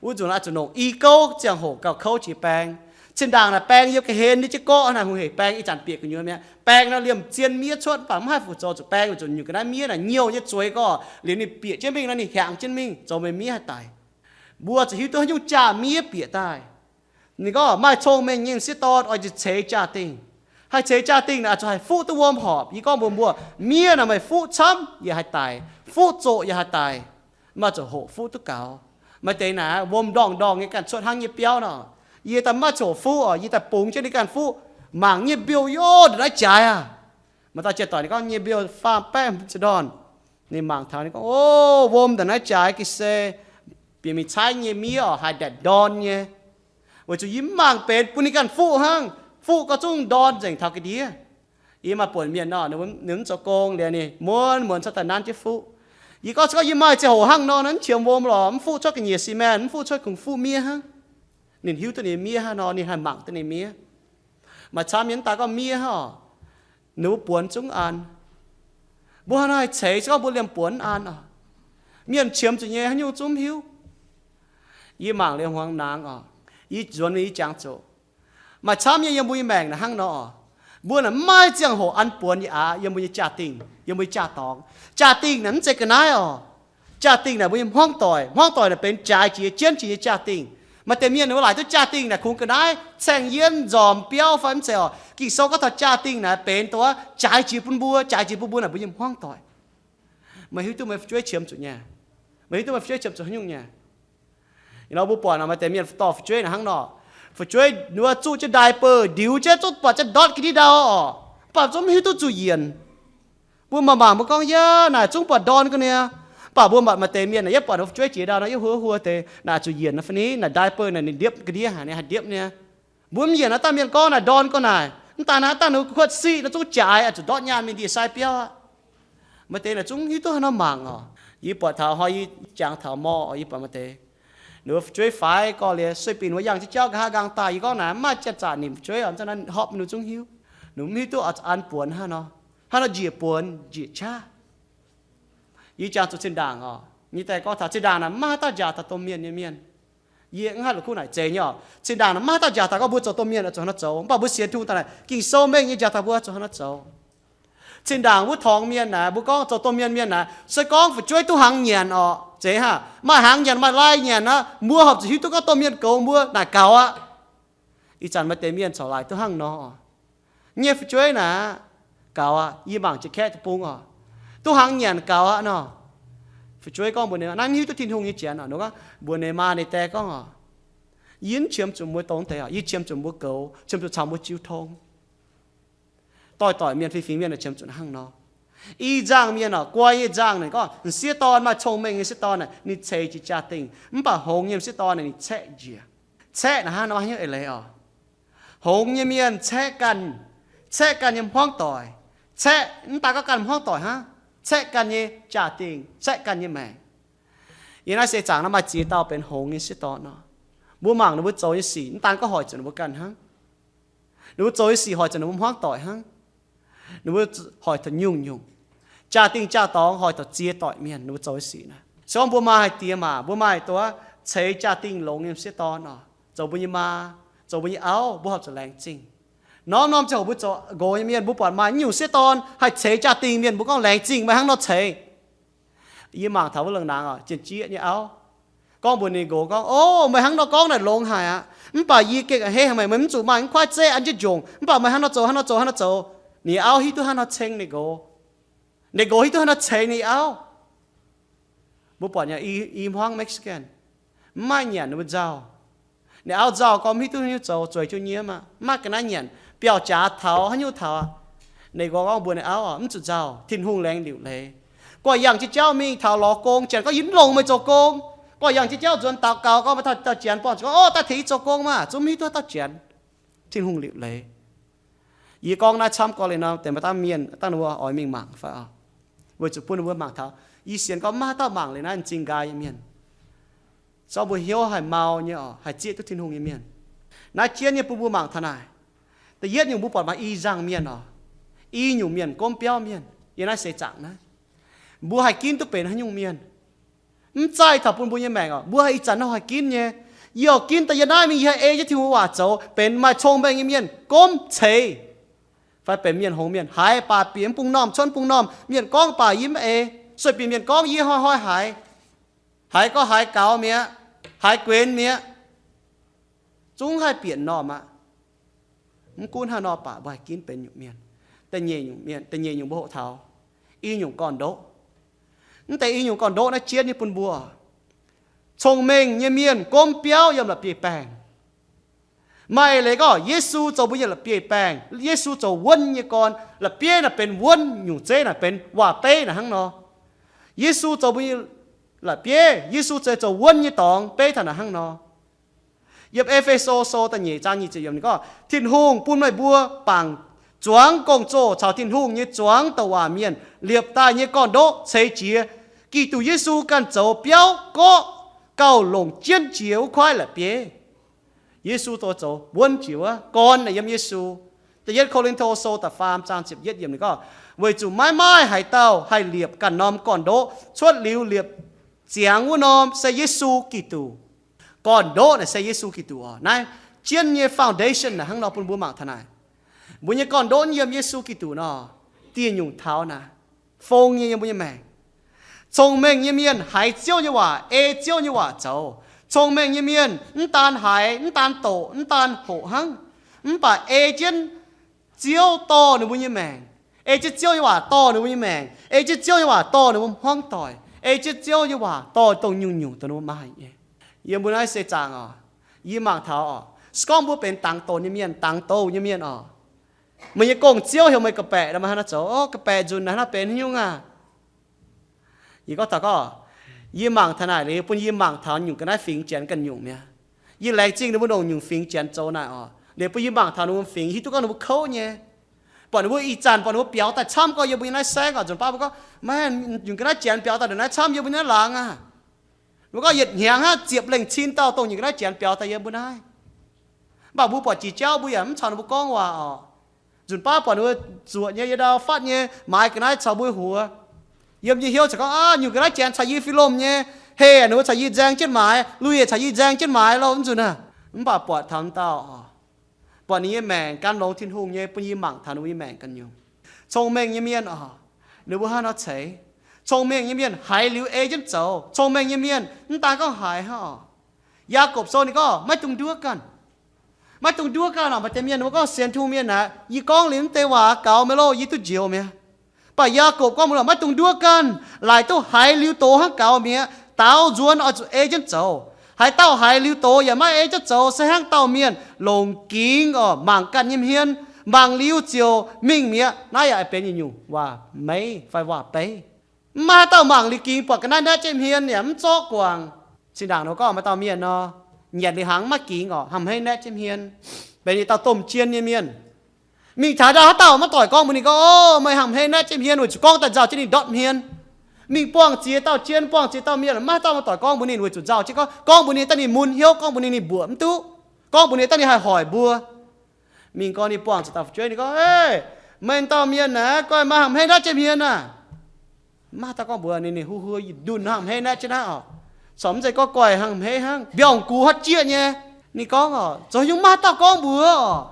Wuov nzunc oix zuqc longc i gouv ziangh hoc gauh kouv jiex baeng. Zinh ndaangc naaic baeng yiem ga'hlen nyei jienv gorqv naaic hungh heic baeng ih zanc bieqc gu'nyuoz mi'aqv. Baeng nor liemh zien miev cuotv, mv baac mv haih fu-zoux zuqc baeng, weic zuqc nyungc ga'naaiv miev naaic nyouh nyei zueiz gorqv, liuz ninh bieqc jienv mingh nor ninh hiaangx jienv mingh zoux meih miev haih daic. Mbuo zuqc hiuv duqv haaix nyungc jaa miev bieqc daaih. Ninh gorngv maaih cong-mengh nyei sieqv dorn oix zuqc ceix jaa-dingh. Haih ceix jaa-dingh naaic zuqc haih fuqv duqv wuom horpc. Yie gorngv mbuox mbuo, miev naaic meih fuqv camv yaac haih daic, fuqv zoqc yaac haih daic. Maaih zuqc hoqc fuqv duqv gaux. Maaih deix naaic wuom ndorngh-ndorngh nyei ganh cuotv hnangv nyei biauv nor. Yie daaih maiv zuqc hoqc fuqv oc, yie daaih bungx jienv ninh ganh fuqv, mangc nyei mbiouh yov ndongc naaiv jaaix aqv. Maaih dauh jiex doic ninh gorngv nyei mbiouh faam baeqv mv za'ndorn. Ninh mangc taux ninh gorngv, O, wuom ndongc naaiv jaaix ga'sie bieqc mingh caaiv nyei miev oc, haih ndaatc ndorn nyei. Weic zuqc yie mv mangc benx bun ninh ganh fuqv hnangv, fuqv gorngv zungv ndorn nzengc taux ga'ndiev. Yie maaih buonc mienh nor, ninh mv zoux gong liuz ninh muonz muonz cuotv daaih nanv jienv fuqv. Yie gorngv se gorngv yie maaih ziangh hoc hnangv nor, mv qiemx wuom lorqc, mv fuqv cuotv ga'nyiec cement, mv fuqv cuotv kungx fuqv miev hnangv. Ninh hiuv duqv ninh miev hnangv nor, ninh haih mangc duqv ninh miev. Maaih camv mienh mv daaih gorngv miev hnangv oc, ninh mbuo buonx zungv an. Mbuo hnangv haaix nor haih ceix se gorngv mbuo liemh buonx mv an oc. Mienh qiemx zuqc nyei haaix nyungc zungv mv hiuv. Yie mangc liuz hmuangx hnaangx oc, yie nzuonx mingh yie jangx zuqc maaih camv nyei yiem mbuo nyei maengc naaic hnangv nor oc. Mbuo naaic mv maaih ziangh hoc an buonx yie aqv yiem mbuo nyei jaa-dingh, yiem mbuo nyei jaa-dorngx. Jaa-dingh naaic mv zeiz ga'naaiv oc. Jaa-dingh naaic mbuo nyei hmuangv doic, hmuangv doic naaic benx jaaix jiex, jienv jiex nyei jaa-dingh. Maaih deix mienh ninh mbuo laaic duqv jaa-dingh naaic kungx ga'naaiv, caeng yienv, nzormc, biauv fai mv zeiz oc. Ging-Sou gorngv taux jaa-dingh naaic benx dongh jaaix jiex bun mbuo, jaaix jiex bun mbuo naaic mbuo nyei hmuangv doic. Meih hiuv duqv meih fu'jueiv qiemx zuqc nyei? Meih hiuv duqv meih fu'jueiv qiemx zuqc haaix nyungc nyei? Ih nor mbuo buatc nor maaih deix mienh dorh fu'jueiv naaic hnangv nor, fu'jueiv ninh mbuo zuqv jienv diaper ndiux jienv zungv buatc jienv ndortv ga'ndiev ndau oc, mv baac zungv mv hiuv duqv zuqc yienc. Mbuo mangc mangc mbuo gorngv, Yaac naaic zungv buatc ndorn ga'nyei. Mv baac mbuo mbatc maaih deix mienh naaic yietv buatc fu'jueiv jiex ndau nor yietv huo huo deix naaic zuqc yienc nor fai ni, naaic diaper naaic ninh ndiepv ga'ndiev haic, ninh haih ndiepv nyei. Mbuo mv yienc naaiv dangh mienh gorngv naaic ndorn ga'naaiv, mv daaih naaiv dangh ninh kuotv siqv nor zungv jaaix, zuqc ndortv nyaanh mingh ndie-sai biauv aqv. Maaih deix naaic zungv hiuv duqv haaix nor mangc oc. Yie buatc taux hnoi yie jangx taux mor oc, yie buatc maaih deix ninh mbuo fu'jueiv faix gorx-liuz sueih binc wuov yangh jienv jauv nqa'haav nqaang daaih. Yie gorngv naaic mv maaih janx-zaqc nimc fu'jueiv oc, zanc naaiv hopv mingh ninh zungv hiuv. Ninh mv hiuv duqv oix an buonx haaix nor, haaix nor njiec buonx njiec qaqv. Yie jangx zuqc zinh ndaangc oc, yie daaih gorngv taux zinh ndaangc naaic mv maaih haaix dauh njaaux taux domh mienh nyei mienh. Yie mv haih la'kuqv naaic zeiz nyei oc. Zinh ndaangc naaic mv maaih haaix dauh njaaux taux gorngv mbuo zoux domh mienh oix zuqc haaix nor zoux, mv baac mbuo sienx Tin-Hungh daaih naaic Ging-Sou mengh nyei njaaux taux mbuo zuqc haaix nor zoux. Zinh ndaangc wuov torngx mienh naaic, mbuo gorngv zoux domh mienh mienh naaic, se gorngv fu'jueiv duqv hnaangx nyanc oc, zeiz haac, maaih hnaangx nyanc maaih lai nyanc aqv, mbuo horpc zuqc hiuv duqv gorngv domh mienh goux mbuo naaic gaux aqv. Ih zanc maaih deix mienh corc laaic duqv hnangv nor. Nyei fu'jueiv naaic gaux aqv, yie mangc jiex kaeqv deic-bung oc, duqv hnaangx nyanc gaux aqv nor. Fu'jueiv gorngv mbuox ninh, naaiv mv hiuv duqv Tin-Hungh nyei janx oc. Ninh gorngv mbuox ninh maa ninh dae gorngv oc, yie mv qiemx zuqc mbuo dongh deix oc, yie qiemx zuqc mbuo goux, qiemx zuqc caux mbuo jiu tong. Doix-doic mienh, fingx-fingx mienh qiemx zuqc hnangv nor. I nzangh mienh oc, guai nyei nzangh, ninh gorngv m'sieqv dorn, maaih cong-mengh nyei sieqv dorn naaic, ninh ceix jiex jaa-dingh, mv baac hngongx nyei m'sieqv dorn naaic ninh caeqv njiec. Caeqv naaic hnangv nor haaix nyungc eix leiz oc? Hngongx nyei mienh caeqv ganh, caeqv ganh nyei hmuangv doic, caeqv mv daan gorngv ganh hmuangv doic hnangv, caeqv ganh nyei jaa-dingh, caeqv ganh nyei maengc. Yiem naaiv seix zaangc naaiv maaih ziex dauh benx hngongx nyei sieqv dorn nor. Mbuo mangc ninh mbuo zoux nyei sic mv daan gorngv hoic zuqc ninh mbuo ganh hnangv. Ninh mbuo zoux nyei sic hoic zuqc ninh mbuo hmuangv doic hnangv. Ninh mbuo hoic taux nyungc-nyungc, jaa-dingh jaa-dorngx, hoic taux ziex doic mienh ninh mbuo zoux nyei sic naaic. Se gorngv mbuo maaih haih diex maac, mbuo maaih dongh ceix jaa-dingh longx nyei sieqv dorn oc, zoux mbuo nyei maa, zoux mbuo nyei auv, mbuo horpc zuqc laengz zingh. Norm-norm ziangh hoc mbuo zoux nqox nyei mienh, mbuo buatc maaih nyungc sieqv dorn haih ceix jaa-dingh mienh, mbuo gorngv laengz zingh meih hnangv nor ceix. Yie mangc taux wuov lungh naang oc, jien-jieqv nyei auv gorngv mbuox ninh nqox gorngv, O, meih hnangv nor gorngv naaic longx haic aqv. Mv baac yie gengh a'hneiv haic meih, meih mv zuqc maaih mv kuaaiv zeqv an jienv njongc. Mv baac meih hnangv nor zoux, hnangv nor zoux, hnangv nor zoux. Ninh auv hiuv duqv hnangv nor ceng ninh nqox. Ninh nqox hiuv duqv hnangv nor ceix ninh auv. Mbuo buatc nyei, i, i hmuangv Mexican mv maaih nyanc ninh mbuo nzauh. Ninh auv nzauh gorngv mv hiuv duqv haaix nyungc zoux, zueiz jienv nyiemv aqv, mv maaih ga'naaiv nyanc, biauv-jaax taux haaix nyungc taux aqv. Ninh nqox gorngv mbuox ninh auv oc, Mv zuqc nzauh. Tin-Hungh laengz liuc leiz. Guangc yangh jienv jauv mingh taux lorz gong, janx gorngv, Yie mv longc meih zoux gong. Guangc yangh jienv jauv nzuonx daux gaux gorngv, maaih dauh, dauh janx buangh zuqc gorngv, O, daaih tengx yie zoux gong maah! Zungv mv hiuv duqv dauh janx. Tin-Hungh liuc leiz. Yie gorngv naaiv camv gorx-youz nor, deix maaih dangh mienh dangh ninh mbuo oix mingh mangc fai oc, weic zuqc bun ninh mbuo mangc taux. Yie sienx gorngv mv maaih haaix dauh mangc liuz naaiv m'zing nqaai nyei mienh. Zorqv mbuo hnyouv haih mau nyei oc, haih zieqv duqv Tin-Hungh nyei mienh. Naaiv jienv nyei bun mbuo mangc taux naaic. Da'yietv nyungc, mbuo buatc maaih i nzangh mienh oc, i nyungc mienh, gomv biauv mienh yiem naaiv seix zaangc naaiv. Mbuo haih ginv duqv benx haaix nyungc mienh? Mv zaih taux bun mbuo nyei maengc oc, mbuo ih zanc nor haih ginv nyei. Yie oix ginv daaih yie naaiv mingh, yie haih ei jienv Tin-Hungh nyei waac zoux, benx maaih cong-mengh nyei mienh gomv ceix, fai benx mienh hngongx mienh, haiz baac bieqc mv bung normh, cuotv mv bung normh, mienh gorngv baac yie mv ei, sueih bieqc mienh gorngv yie hnoi-hnoi haiz, haiz gorngv haiz gaux mi'aqv, haiz guenx mi'aqv, zungv haih bieqc normh aqv. Mv gunv hnangv nor baac mbuo haih ginv benx nyungc mienh. Da'nyeic nyungc mienh, da'nyeic nyungc mbuo hoqc taux i nyungc gorn-ndoqv. Mv deix i nyungc gorn-ndoqv naaiv jienv nyei bun mbuo, cong-mengh nyei mienh gomv biauv yiem la'bieiv-baengh. Maaih eix leiz gorngv Yesu zoux mbuo nyei la'bieiv-baengh, Yesu zoux wuonv nyei gorn. La'bieiv naaic benx wuonv, nyungc zeiv naaic benx waac-beiv naaic hnangv nor. Yesu zoux mbuo nyei la'bieiv, Yesu zoux, zoux wuonv nyei dorngx beiv taux naaic hnangv nor. Yiem E^fe^so Sou da'nyeic zaang nyic ziepc yiemc ninh gorngv, Tin-Hungh bun meih mbuo bangc zuangx gong-zoh caux Tin-Hungh nyei zuangx douc waac mienh liepc daaih nyei gorn-ndoqv ceix jiez Giduc Yesu ganh zoux biauv gorqv gauh longc jienv jiex wuov kuaaiv la'bieiv. Yesu zoux, zoux wuonv jiex wuov gorn naaic yiem Yesu. Da'yietv Ko^lin^to Sou da'faam zaang ziepc yietv yiemc ninh gorngv, weic zuqc maiv maaih haaix dauh haih liepc ganh norm gorn-ndoqv cuotv liuz liepc ziangx wuov norm se Yesu Giduc. Gorn-ndoqv naaic se Yesu Giduc oc. Naaiv jienv nyei foundation naaic hnangv nor bun mbuo mangc taux naaic. Mbuo nyei gorn-ndoqv yiem Yesu Giduc nor, dieh nyungc taux naaic fong nyei yiem mbuo nyei maengc. Cong-mengh nyei mienh haiz Ziouv nyei waac, ei Ziouv nyei waac zoux. Cong-mengh nyei mienh mv daan haiz, mv daan doqc, mv daan hoqc hnangv, mv baac ei jienv Ziouv dorh ninh mbuo nyei maengc, ei jienv Ziouv nyei waac dorh ninh mbuo nyei maengc, ei jienv Ziouv nyei waac dorh ninh mbuo hmuangv doic, ei jienv Ziouv nyei waac dorh dongh nyungc-nyungc dongh ninh mbuo maaih nyei. Yiem mbuo naaiv seix zaangc oc, yie mangc taux oc, se gorngv mbuo benx dangx donx nyei mienh, dangx douz nyei mienh oc, meih nyei gong-ziouv heuc meih ga'baeqc nor, meih hnangv naaiv zoux, o, ga'baeqc nzunc naaiv hnangv benx nyungc aac. Yie gorngv taux gorngv, yie mangc taux naaic liuz bun yie mangc taux nyungc ga'naaiv fingx Janx ganh nyungc mi'aqv. Yie laengz zingh ninh mbuo ndongc nyungc fingx Janx zoux naaic oc, liuz bun yie mangc taux ninh mbuo fingx, hiuv duqv gorngv ninh mbuo kouv nyei. Buatc ninh mbuo ih zanc buatc ninh mbuo biaux daaih camv gorngv yiem mbuo nyei naaiv saengv oc, nzunc baav mbuo gorngv, maiv, nyungc ga'naaiv Janx biaux daaih ndongc naaiv camv yiem mbuo nyei naaiv laangz aac. Mbuo gorngv yietc hnyangx hnangv ziepc lengh cin dauh dongh nyungc ga'naaiv Janx biaux daaih yiem mbuo naaiv. Mv baac mbuo buatc jiex jauv mbuo yaac mv caux ninh mbuo gorngv waac oc. Nzunc baav buatc ninh mbuo zuoqc nyei, yie ndau fatv nyei, maaiz ga'naaiv caux mbuo huox. Yiem yie hnyouv ziouc gorngv, aav, nyungc ga'naaiv Janx caux yie fih lomh nyei, heh, ninh mbuo caux yie nzaeng jienv maaiz, lui yaac caux yie nzaeng jienv maaiz loh, mv nzunc aav. Mv baac buatc taux m'dauh oc, buatc ninh nyei maengc gan longx Tin-Hungh nyei, bun yie mangc taux ninh mbuo nyei maengc ganh nyungc. Cong-mengh nyei mienh oc, ninh mbuo hnangv nor ceix. Cong-mengh nyei mienh haiz liuz ei jienv zoux. Cong-mengh nyei mienh mv daan gorngv haiz hnangv oc. Yaagorpc Sou ninh gorngv, maiv dungx nduov ganh. Maiv dungx nduov ganh oc. Maaih deix mienh ninh mbuo gorngv sienx Tin-Hungh mienh aac, yie gorngv liuz mv deix waac gaux mi'aqv loh, yie duqv njoux mi'aqv. Mv baac Yaagorpc gorngv mbuox, maiv dungx nduov ganh, laaic duqv haiz liuz doz hnangv gaux mi'aqv. Daaux nzuonx oix zuqc ei jienv zoux. Haaix dauh haiz liuz doz yaac maiv ei jienv zoux se hnangv dauh mienh longc gingx oc mangc ganh nyei hmien, mangc liuz ziouc mingh mi'aqv. Naaiv yaac benx yietc nyungc waac-meiv fai waac-beiv. Mv maaih haaix dauh mangc liuz gingx buatc ga'naaiv naetv jienv hmien yaac mv zorqv guangc. Zinh ndaangc nor gorngv maaih dauh mienh nor, nyanc liuz hnaangx maiv gingx oc, hnamv hmeiv naetv jienv hmien, benx yietc dauh domh jien nyei mienh. Mingh taux ndau haaix dauh maiv doic gorngv mbuox ninh gorngv, o, meih hnamv hmeiv naetv jienv hmien, weic zuqc gorngv daaih nzauh jienv ninh ndortv hmien. Mingh buangh ziex dauh jien, buangh ziex dauh mienh, maiv maaih haaix dauh maiv doic gorngv mbuox ninh, weic zuqc nzauh jienv gorngv, gorngv mbuox ninh daaih ninh mun hnyouv, gorngv mbuox ninh ninh mbuoqc mv duqv, gorngv mbuox ninh daaih ninh haih hoic mbuo. Mingh gorngv ninh buangh ziex dauh fu'jueiv, ninh gorngv, hei, meih dauh mienh naaiv, goiv meih hnamv hmeiv naetv jienv hmien aac. Maiv maaih haaix dauh gorngv mbuox ninh, ninh huv huv ndunh hnamv hmeiv naetv jienv naaiv oc. Corc mv zeiz gorngv goiv hnamv hmeiv hnangv, mbiauz-gux huotv jieqv nyei. Ninh gorngv oc, zoux haaix nyungc maiv maaih haaix dauh gorngv mbuox oc.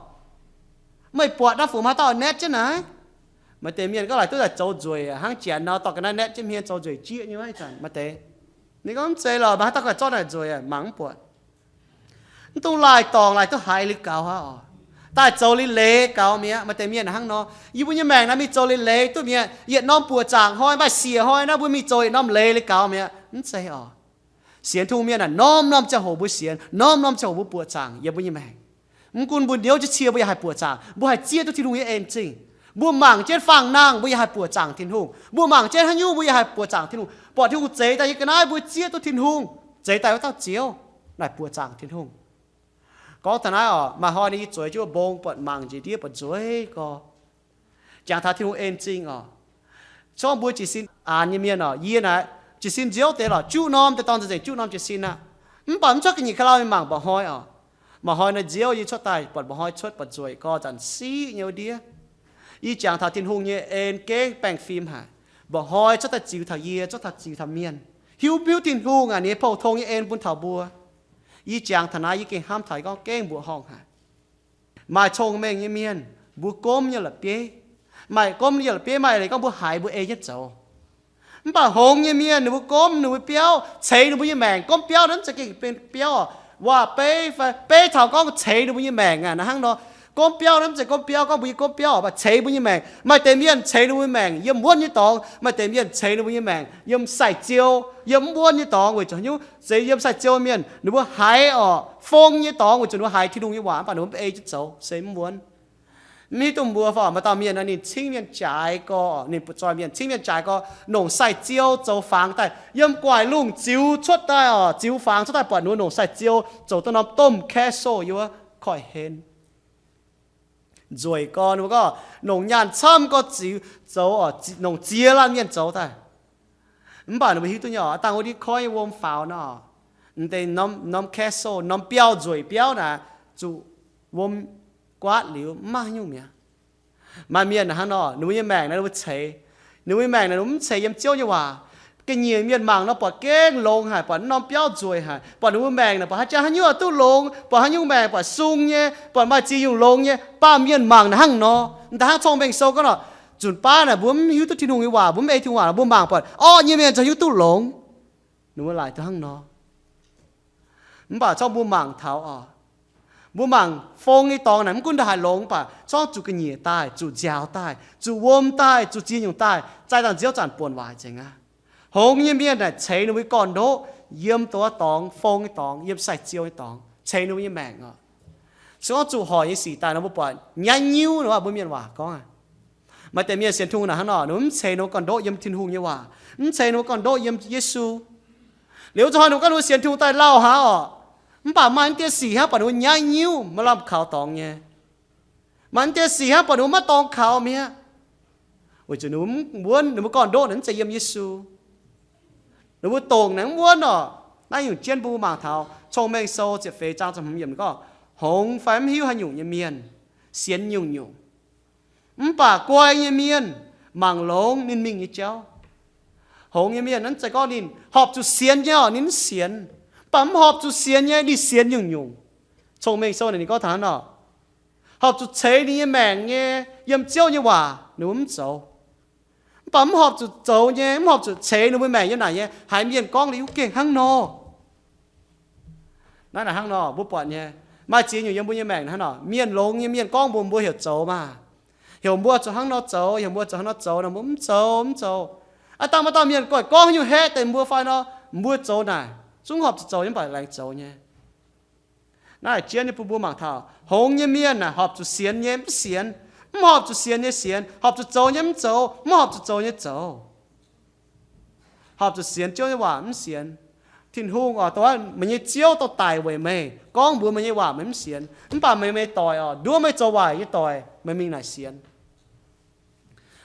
Meih buatc naaiv fu maaih haaix dauh naetv jienv naaiv? Maaih deix mienh gorngv laaic duqv daaih zoux nzueic hnangv janx nor, dorh ga'naaiv naetv jienv hmien zoux nzueic jieqv nyei wuov ih zanc maaih deix. Ninh gorngv mv zeiz lorqc, maaih haaix dauh gorngv zorqv naaic nzueic, mangc mv buatc. Mv dungx laaic dorngc, laaic duqv haiz liuz gaux aqv oc. Daaih zoux liuz leiz gaux mi'aqv. Maaih deix mienh hnangv nor, yie mbuo nyei maengc naaiv mingh zoux liuz leiz duqv mi'aqv. Yietc norm buoqc zaangc hnoi, maaih siec hnoi naaiv mbuo mingh zoux yietc norm leiz liuz gaux mi'aqv. Mv zeiz oc. Sienx Tin-Hungh mienh aah, norm-norm ziangh hoc mbuo sienx, norm-norm ziangh hoc mbuo buoqc zaangc yiem mbuo nyei maengc. Mv gunv mbuo ndiouv jienv cie, mbuo yaac haih buoqc zaangc, mbuo haih zieqv duqv Tin-Hungh nyei en zingh. Mbuo mangc jienv fangx-nangh, mbuo yaac haih buoqc zaangc Tin-Hungh. Mbuo mangc jienv haaix nyungc, mbuo yaac haih buoqc zaangc Tin-Hungh. Buatc Tin-Hungh zeix daaih yie ga'naaiv, mbuo zieqv duqv Tin-Hungh, zeix daaih wuov dauh Ziouv, naaic buoqc zaangc Tin-Hungh. Gorngv taux naaiv oc, maaih hnoi ninh yie zueiz jienv wuov mbong buatc mangc njiec ndiev buatc nzueiz gorx. Jangx taux Tin-Hungh en zingh oc. Gorngv mbuo jiez sin aanx nyei mienh oc, yie naaic jiez sin nziouv deix lorqc, juqv norm deix dorngx nzengc, juqv norm jiez sin aqv. Mv baac mv cuotv ga'nyiec ka'lauh mingh mangc mba'hnoi oc. Mba'hnoi naaiv nziouv yie cuotv daaih buatc mba'hnoi cuotv buatc nzueic gorx, zanc siqv nyei wuov ndiev. Yie jangx taux Tin-Hungh nyei en gengh baengh fim haic. Mba'hnoi cuotv daaih ziux taux yie, cuotv daaih ziux taux mienh. Hiuv, hiuv Tin-Hungh aac, ninh nyei pou-tong nyei en bun taux mbuo. Yie jangx taux naaiv yie gengh hnamv taux gorngv gengh mbuoqc horngh haic. Maaih cong-mengh nyei mienh, mbuo gomv nyei la'bieiv, maaih gomv nyei la'bieiv maaih leiz gorngv mbuo haiz mbuo ei jienv zoux. Mv baac hngongx nyei mienh ninh mbuo gomv ninh mbuo biauv, ceix ninh mbuo nyei maengc. Gomv biauv naaiv mv zeiz gengh benx biauv oc, waac-beiv fai beiv taux gorngv ceix ninh mbuo nyei maengc aqv. Naaiv hnangv nor, gomv biauv naaiv mv zeiz gomv biauv gorngv mbuo nyei gomv biauv oc, mv baac ceix mbuo nyei maengc. Maaih deix mienh ceix ninh mbuo nyei maengc yiem wuonv nyei dorngx, maaih deix mienh ceix ninh mbuo nyei maengc yiem sai-ziou, yiem mv wuonv nyei dorngx. Weic zuqc haaix nyungc? Zeiz yiem sai-ziou mienh ninh mbuo haiz oc, fong nyei dorngx weic zuqc ninh mbuo haiz Tin-Hungh nyei waac mv baac ninh mbuo mv ei jienv zoux, se mv wuonv. Mv hiuv duqv mbuo fai maaih dauh mienh nor ninh cingv mienh jaaix gorx, ninh butv-zoih mienh cingv mienh jaaix gorx, nongc sai-ziou zoux fangx daaih, yiem gu'nguaaic lungh ziux cuotv daaih oc, ziux fangx cuotv daaih buatc ninh mbuo nongc sai-ziou zoux duqv norm domh castle yiem wuov koiv-hlen. Nzueic gorx, ninh mbuo gorngv nongc nyaanh camv gorx ziux zoux oc, nongc ziex laanh mienh zoux daaih. Mv baac ninh mbuo hiuv duqv nyei oc, dangh wuov ndiev koiv nyei wuom faaux nor, m'deix norm, norm castle, norm biauv, nzueic biauv naaic, zuqc wuom guaatv liuz mv maaih haaix nyungc mi'aqv. Maaih mienh hnangv nor, ninh mbuo nyei maengc naaic ninh mbuo ceix, ninh mbuo nyei maengc naaic ninh mbuo mv ceix yiem Ziouv nyei waac. Ga'nyiec mienh mangc nor buatc gengh longx haic, buatc norm biauv nzueic haic, buatc ninh mbuo maengc naaic buatc haaix jaax haaix nyungc duqv longx, buatc haaix nyungc maengc buatc sung nyei, buatc maaih ziex nyungc longx nyei. Baamh mienh mangc naaic hnangv nor, m'daaih hnangv Cong-Mengh Sou gorngv nor, nzunc baav naaic mbuo mv hiuv duqv Tin-Hungh nyei waac, mbuo mv ei Tin-Hungh waac, mbuo mangc buatc orqv nyei mienh za'gengh duqv longx. Ninh mbuo laaic duqv hnangv nor. Mv baac corc mbuo mangc taux oc, mbuo mangc fong nyei dorngx naaic mv gunv ndongc haaix longx, mv baac corc zuqc ga'nyiec daaih, zuqc nziaaux daaih, zuqc wuom daaih, zuqc ziex nyungc daaih, zaaih dangh Ziouv zanc buonc waaic nzengc aqv. Hngongx nyei mienh naaic ceix ninh mbuo nyei gorn-ndoqv yiem dongh wuov dorngx, fong nyei dorngx, yiem sai-ziou nyei dorngx, ceix ninh mbuo nyei maengc oc. Se gorngv zuqc hoic nyei sic daaih nor mbuo buatc nyaiv nyiuv nor, mbuo mienh waac gorngv aqv. Maaih deix mienh sienx Tin-Hungh naaic hnangv nor, ninh mbuo mv ceix ninh mbuo gorn-ndoqv yiem Tin-Hungh nyei waac, mv ceix ninh mbuo gorn-ndoqv yiem Yesu. Liuz zuqc hoic ninh mbuo gorngv ninh mbuo sienx Tin-Hungh daaih lauh hnangv oc, mv baac maaih naaiv deix sic hnangv buatc ninh mbuo nyaiv nyiuv, maiv lamh kaux dorngx nyei. Maaih naaiv deix sic hnangv buatc ninh mbuo maiv dorngx kaux mi'aqv. Weic zuqc ninh mbuo mv wuonv, ninh mbuo gorn-ndoqv naaic mv zeiz yiem Yesu. Ninh mbuo dongc naaic mv wuonv oc. Naaiv nyungc jienv mbuo mangc taux Cong-Mengh Sou ziepc feix zaang ziepc hmz yiemc gorngv, hngongx fai mv hiuv haaix nyungc nyei mienh sienx nyungc-nyungc, mv baac guai nyei mienh mangc longx ninh mingh nyei jauv. Hngongx nyei mienh naaiv zeiz gorngv ninh horpc zuqc sienx nyei oc, ninh mv sienx. Mv baac mv horpc zuqc sienx nyei ninh sienx nyungc-nyungc. Cong-Mengh Sou naaic ninh gorngv taux hnangv nor, horpc zuqc ceix ninh nyei maengc nyei yiem Ziouv nyei waac ninh mbuo mv zoux. Mv baac mv horpc zuqc zoux nyei, mv horpc zuqc ceix ninh mbuo maengc yiem naaic nyei, haiz mienh gorngv liuz gengh hnangv nor. Naaiv naaic hnangv nor mbuo buatc nyei, maaih ziex nyungc yiem mbuo nyei maengc hnangv nor. Mienh longx nyei mienh gorngv mbuox mbuo heuc zoux maah, heuc mbuo zuqc hnangv nor zoux, heuc mbuo zuqc hnangv nor zoux nor, mbuo mv zoux, mv zoux. Aav dangh maaih dauh mienh goiv gorngv haaix nyungc haeqv deix mbuo fai nor, mbuo zoux naaic zungv horpc zuqc zoux nyei, mv baac laengz zoux nyei. Naaiv jienv nyei bun mbuo mangc taux, hngongx nyei mienh naaic horpc zuqc sienx nyei mv sienx, mv horpc zuqc sienx nyei sienx, horpc zuqc zoux nyei mv zoux, mv horpc zuqc zoux nyei zoux. Horpc zuqc sienx Ziouv nyei waac mv sienx. Tin-Hungh oc, dongh meih nyei Ziouv dongh daic weic meih, gorngv mbuox meih nyei waac meih mv sienx. Mv baac meih, meih doic oc, nduov meih zoux waaic nyei doic, meih mingh naaic sienx.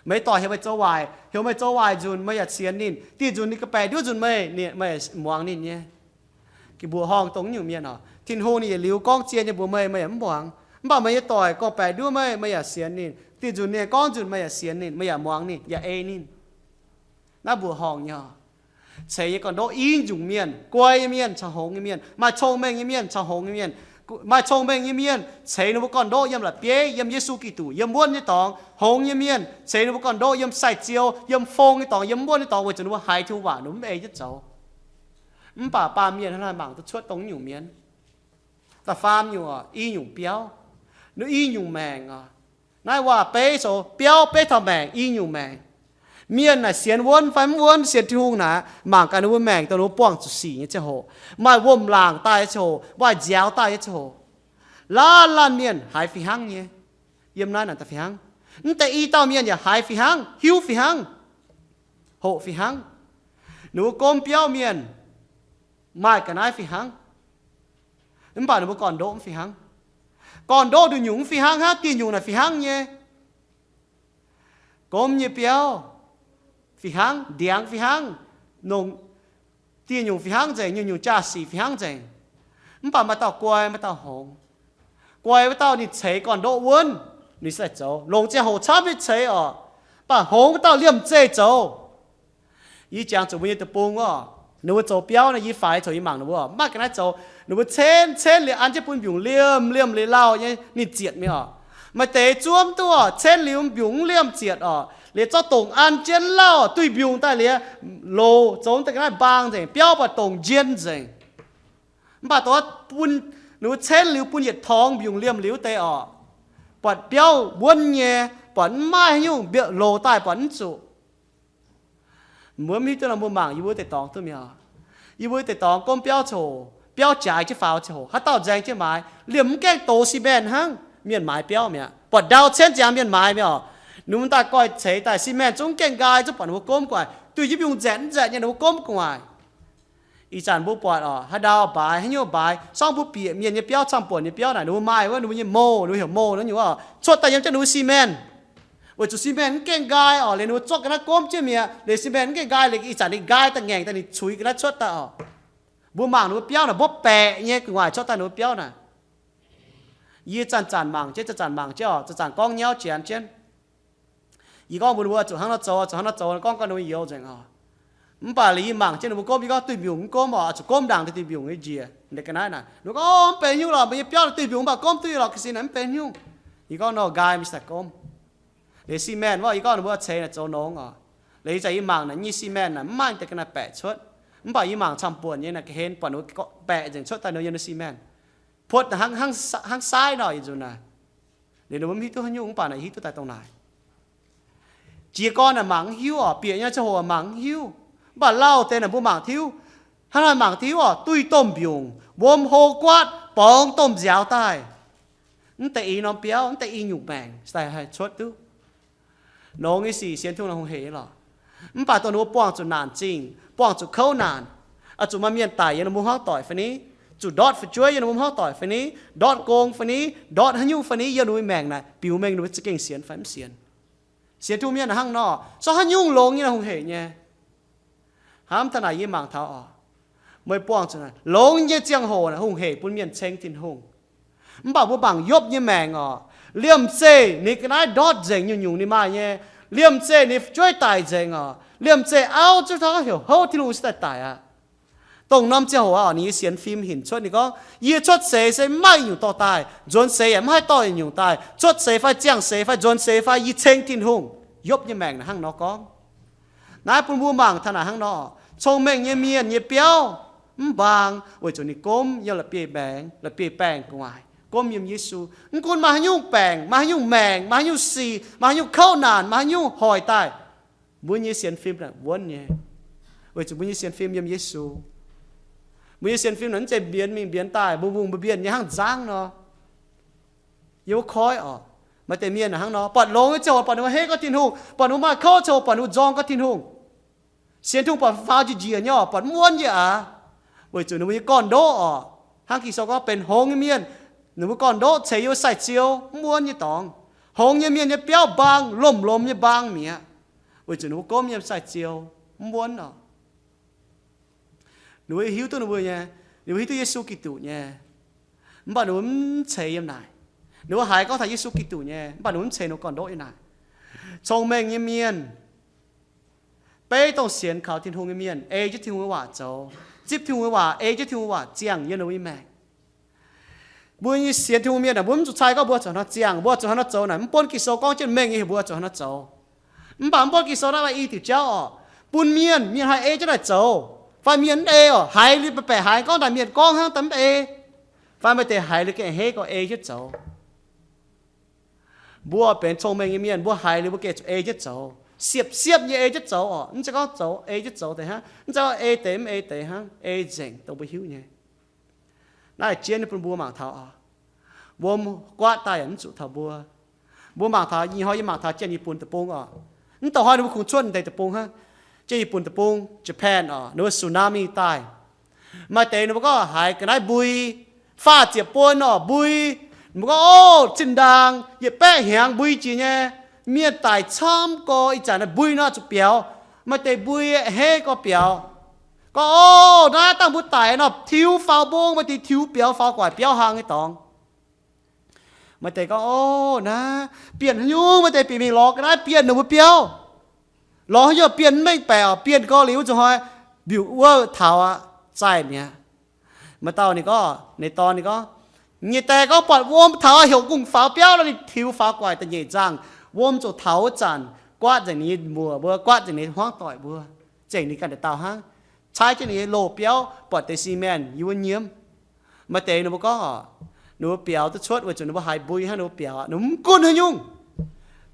Meih doic heuc meih zoux waaic, heuc meih zoux waaic nzunc meih yaac sienx ninh. Diuh nzunc ninh ga'baeqc nduov nzunc meih, meih muangx ninh nyei. Mbuoqc horngh dongh naaiv nyungc mienh oc, Tin-Hungh ninh yietc liuz gorngv zien nyei mbuox meih, meih yaac mv muangx. Mv baac meih nyei doic gorngv-baeqc nduov meih, meih yaac sienx ninh. Diuh nzunc ninh gorngv nzunc meih yaac sienx ninh, meih yaac muangx ninh, yaac ei ninh. Naaiv mbuoqc horngh nyei oc. Ceix nyei gorn-ndoqv i nyungc mienh, guai nyei mienh caux hngongx nyei mienh, maaih cong-mengh nyei mienh caux hngongx nyei mienh. Maaih cong-mengh nyei mienh ceix ninh mbuo gorn-ndoqv yiem la'bieiv, yiem Yesu Giduc, yiem wuonv nyei dorngx. Hngongx nyei mienh ceix ninh mbuo gorn-ndoqv yiem sai-ziou, yiem fong nyei dorngx, yiem wuonv nyei dorngx, weic zuqc ninh mbuo haiz Tin-Hungh waac ninh mbuo mv ei jienv zoux. Mv baac baamh mienh hnangv naaiv mangc duqv cuotv dongh nyungc mienh. Da'faam nyungc oc, i nyungc biauv, nu i nyungc maengc oc. Naaiv waac-beiv zoux biauv beiv taux maengc, i nyungc maengc. Mienh naaic sienx wuonv fai mv wuonv, sienx Tin-Hungh naaic, mangc gaax ninh mbuo maengc dongh ninh mbuo buangh zuqc sic nyei ziangh hoc, maaih wuom-laangc daaih nyei ziangh hoc, maaih nziaaux daaih nyei ziangh hoc, laanh laanh mienh haiz fih hnangv nyei. Yiem naaiv naaic daaih fih hnangv. Mv deix i dauh mienh yaac haiz fih hnangv, hiuv fih hnangv, hoqc fih hnangv. Ninh mbuo gomv biauv mienh maaih ga'naaiv fih hnangv. Mv baac ninh mbuo gorn-ndoqv mv fih hnangv. Gorn-ndoqv nduqc nyungc mv fih hnangv hnangv, dieh nyungc naaic fih hnangv nyei. Gomv nyei biauv fih hnangv, ndiangx fih hnangv, nongc dieh nyungc fih hnangv nzengc, nyungc-nyungc jaa-sic fih hnangv nzengc. Mv baac maaih dauh guai, maaih dauh hngongx. Guai wuov dauh ninh ceix gorn-ndoqv wuonv, ninh se zoux, longc ziangh hoc camv nyei ceix oc. Mv baac hngongx wuov dauh liemh zeih zoux. Yie jangx zuqc mbuo nyei deic-bung oc, Ninh mbuo zoux biauv naaiv, yie faix coux yie mangc ninh mbuo oc, maaih ga'naaiv zoux, ninh mbuo cenv cenv liuz an jienv bun mbiungc liemh liemh liuz lauh nyei ninh zietc mingh oc. Maaih deix zuov mv duqv oc, cenv liuz mbiungc mv liemh zietc oc, liuz zorqv dongc an jienv lauh duih mbiungc daaih liuz, loz zoux deix ga'naaiv mbaang nzengc, biauv buatc dongc njien nzengc. Mv baac dongh bun ninh mbuo cenv liuz bun yietc torngx mbiungc liemh liuz deix oc, buatc biauv wuonv nyei, buatc mv maaih haaix nyungc, loz daaih buatc mv zuqc. Mbuo mv hiuv duqv nor mbuo mangc yie mbuo deix dorngx duqv mi'aqv. Yie mbuo deix dorngx gomv biauv ziangh hoc, biauv jaaix jienv faaux ziangh hoc, haaix dauh nzaeng jienv maaiz, liemh mv gaengh dox ciment hnangv, mienh maaiz biauv mi'aqv. Buatc ndau cenv ziangx mienh maaiz mi'aqv oc. Ninh mbuo daaih goiv ceix daaih cement zungv gaengh nqaai, zungv buatc ninh mbuo gomv gu'nguaaic, duih jienv mbiungc nzaetc mv nzaetc nyei ninh mbuo gomv gu'nguaaic. Ih zanc mbuo buatc oc, haaix ndau mbaaix, haaix nyungc mbaaix, sorngv mbuo bieqc mienh nyei biauv, camv buonc nyei biauv naaic, ninh mbuo maaih wuov ninh mbuo nyei mold, ninh mbuo heuc mold naaiv nyungc oc, cuotv daaih yiem jienv ninh mbuo cement. Weic zuqc cement mv gaengh nqaai oc, liuz ninh mbuo zorqv ga'naaiv gomv jienv mi'aqv, liuz cement mv gaengh nqaai, liuz ih zanc ninh nqaai da'ngaengc daaih ninh cuix ga'naaiv cuotv daaih oc. Mbuo mangc ninh mbuo biauv naaic, mbuo baeqc nyei gu'nguaaic cuotv daaih ninh mbuo biauv naaic. Yie zanc-zanc mangc jienv, zanc-zanc mangc jienv oc, zanc-zanc gorngv nyauv janx jienv. Yie gorngv mbuox ninh mbuo zuqc hnangv nor zoux, zuqc hnangv nor zoux, gorngv gau ninh mbuo youz nzengc oc. Mv baac liuz yie mangc jienv ninh mbuo gomv, yie gorngv duih mbiungc mv gomv oc, zuqc gomv ndaangc daaih duih mbiungc nyei njiec, ninh ga'naaiv naaic. Ninh mbuo gorngv, Mv benx haaix nyungc lorqc, meih nyei biauv naaic duih mbiungc mv baac gomv duqv lorqc, ga'sin naaic mv benx haaix nyungc. Yie gorngv, Nor nqaai mingh daaih gomv. Liuz cement wuov, yie gorngv ninh mbuo ceix naaic zoux nongx oc. Liuz yie zanc yie mangc naaic nyei cement naaic mv maaih deix ga'naaiv baeqc cuotv. Mv baac yie mangc camv buonc nyei naaic ga'hlen buatc ninh mbuo baeqc nzengc cuotv daaih nor yiem naaiv cement. Puotv hnangv, hnangv saaiv nor yietc nzunc naaic. Liuz ninh mbuo mv hiuv duqv haaix nyungc, mv baac naaic hiuv duqv daaih dongh naaic. Jiez gorn naaic mangc mv hiuv oc, bieqc nyei ziangh hoc mangc mv hiuv. Mv baac lauh deix naaic mbuo mangc tiuv. Hnangv naaic mangc tiuv oc, duih domh mbiungc, wuom hlo guaatv, borngz domh nziaaux daaih. Mv deix i norm biauv, mv deix i nyungc maengc daaih haih cuotv duqv. Nongx nyei sic sienx Tin-Hungh naaic hungh hec nyei lorqc. Mv baac dongh ninh mbuo buangh zuqc naanc zingh, buangh zuqc kouv naanc, oix zuqc maaih mienh daic yiem ninh mbuo hmuangv doic fai ni, zuqc ndortv fu'jueiv yiem ninh mbuo hmuangv doic fai ni, ndortv gong fai ni, ndortv haaix nyungc fai ni yiem ninh mbuo maengc naaic, biux mengh ninh mbuo za'gengh sienx fai mv sienx. Sienx Tin-Hungh mienh hnangv nor, se haaix nyungc longx nyei naaic hungh hec nyei. Hnamv taux naaic yie mangc taux oc, meih buangh zuqc naaic longx nyei ziangh hoc naaic hungh hec bun mienh ceng Tin-Hungh. Mv baac mbuo mangc Yopv nyei maengc oc, liemh zeih ninh ga'naaiv ndortv nzengc nyungc-nyungc ninh maaih nyei, liemh zeih ninh fu'jueiv daic nzengc oc, liemh zeih auv zuov taux heuc houv Tin-Hungh se daaih daic aqv. Dongh norm ziangh hoc oc, ninh nyei sienx fim hinc cuotv, ninh gorngv, Yie cuotv seix se mv maaih nyungc dorh daaih, nzuonx seix yaac mv haih dorh nyungc daaih. Cuotv seix fai ziangh seix fai nzuonx seix fai yie ceng Tin-Hungh. Yopv nyei maengc naaic hnangv nor gorngv. Naaiv bun mbuo mangc taux naaic hnangv nor, cong-mengh nyei mienh nyei biauv mv mbaang weic zuqc ninh gomv yiem la'bieiv-maengx, la'bieiv-baengh gu'nguaaic, gomv yiem Yesu. Mv gunv maaih haaix nyungc baengc, maaih haaix nyungc maengc, maaih haaix nyungc sic, maaih haaix nyungc kouv naanc, maaih haaix nyungc hoic daaih, mbuo nyei sienx fim naaic wuonv nyei, weic zuqc mbuo nyei sienx fim yiem Yesu. Mbuo nyei sienx fim naaic mv zeiz mbienx mingh mbienx daaih, mbuo mbungh mbuo mbienx nyei hnangv nzangv nor. Yie mbuo koi oc, maaih deix mienh naaic hnangv nor, buatc longx nyei ziangh hoc buatc ninh mbuo hei gorngv Tin-Hungh, buatc ninh mbuo maaih kouv ziangh hoc buatc ninh mbuo nzorng gorngv Tin-Hungh. Sienx Tin-Hungh buatc faaux njiec njiec nyei oc, buatc mv wuonv nyei aqv. Weic zuqc ninh mbuo nyei gorn-ndoqv oc, hnangv Ging-Sou gorngv benx hngongx nyei mienh, ninh mbuo gorn-ndoqv ceix yiem sai-ziou mv wuonv nyei dorngx. Hngongx nyei mienh nyei biauv mbaang, lomh lomh nyei mbaang mi'aqv, weic zuqc ninh mbuo gomv yiem sai-ziou mv wuonv oc. Ninh mbuo hiuv duqv ninh mbuo nyei, ninh mbuo hiuv duqv Yesu Giduc nyei, mv baac ninh mbuo mv ceix yiem naaic. Ninh mbuo haiz gorngv taux Yesu Giduc nyei, mv baac ninh mbuo mv ceix ninh mbuo gorn-ndoqv yiem naaic. Cong-mengh nyei mienh, beiv dongh sienx kaux Tin-Hungh nyei mienh ei jienv Tin-Hungh nyei waac zoux, zipv Tin-Hungh nyei waac, ei jienv Tin-Hungh nyei waac ziangh yiem ninh mbuo nyei maengc. Mbuo nyei sienx Tin-Hungh mienh aah, mbuo mv zuqc cai gorngv mbuo zuqc hnangv nor ziangh, mbuo zuqc hnangv nor zoux naaic, mv buonv Ging-Sou gorngv jienv mengh nyei heuc mbuo zuqc hnangv nor zoux. Mv baac mv buonv Ging-Sou naaiv maaih i diuc jauv oc, bun mienh, mienh haih ei jienv naaic zoux, fai mienh mv ei oc, haiz liuz baeqc haiz gorngv daaih mienh gorngv hnangv daaih mv ei, fai maaih deix haiz liuz gengh hei gorngv ei jienv zoux. Mbuo benx cong-mengh nyei mienh, mbuo haiz liuz mbuo gengh zuqc ei jienv zoux, siepv-siepv nyei ei jienv zoux oc. Mv zeiz gorngv zoux ei jienv zoux deix hnangv, mv zeiz gorngv ei deix mv ei deix hnangv, ei nzengc dongh mbuo hiuv nyei. Naaiv jienv nyei bun mbuo mangc taux oc, wuom guaatv daaih yaac mv zuqc taux mbuo. Mbuo mangc taux, ih hnoi yie mangc taux Jienh Yic Bun Deic-Bung oc. Mv dongh hnoi ninh mbuo kungx cuotv deix deic-bung hnangv. Jienh Yic Bun Deic-Bung, Japan oc, ninh mbuo tsunami daaih. Maaih deix ninh mbuo gorngv haiz ga'naaiv mbui, faah ziepc buon oc, mbui. Ninh mbuo gorngv, Ov, zinh ndaangc yietc baeqv hnyangx mbui jiex nyei, mienh daic camv gorx, ih zanc naaiv mbui nor zuqc biaux. Maaih deix mbui hei gorx biaux. Gorngv, Ov, naaiv dangh mbuo daic nor tiux faaux mbong, maaih deix tiux biaux faaux gu'nguaaic biauv hlang nyei dorngx. Maaih deix gorngv, Ov, naaiv bienh haaix nyungc? Maaih deix bieqc mingh lorz ga'naaiv bienh ninh mbuo biauv. Lorz haaix nyungc bienh mv mengh baeqc oc, bienh gorx liuz wuov nzunc hnoi mbiuh wuov taux aqv, zaih mi'aqv. Maaih dauh ninh gorngv, ninh dorn ninh gorngv, nyei die gorngv buatc wuom taux heuc kungx faaux biauv nor, ninh tiux faaux guaic da'nyeic nzangh, wuom ziouc taux wuov zanc guaatv nzengc ninh nyei muoc mbuo, guaatv nzengc ninh nyei hmuangv doic mbuo, zengc ninh ganh dauh dauh hnangv. Caaiv jienv ninh nyei loz-biauv buatc deix cement yiem wuov nyiemv. Maaih deix ninh mbuo gorngv oc, ninh mbuo biaux duqv cuotv weic zuqc ninh mbuo haiz mbui hnangv, ninh mbuo biaux aqv, ninh mbuo mv gunv haaix nyungc.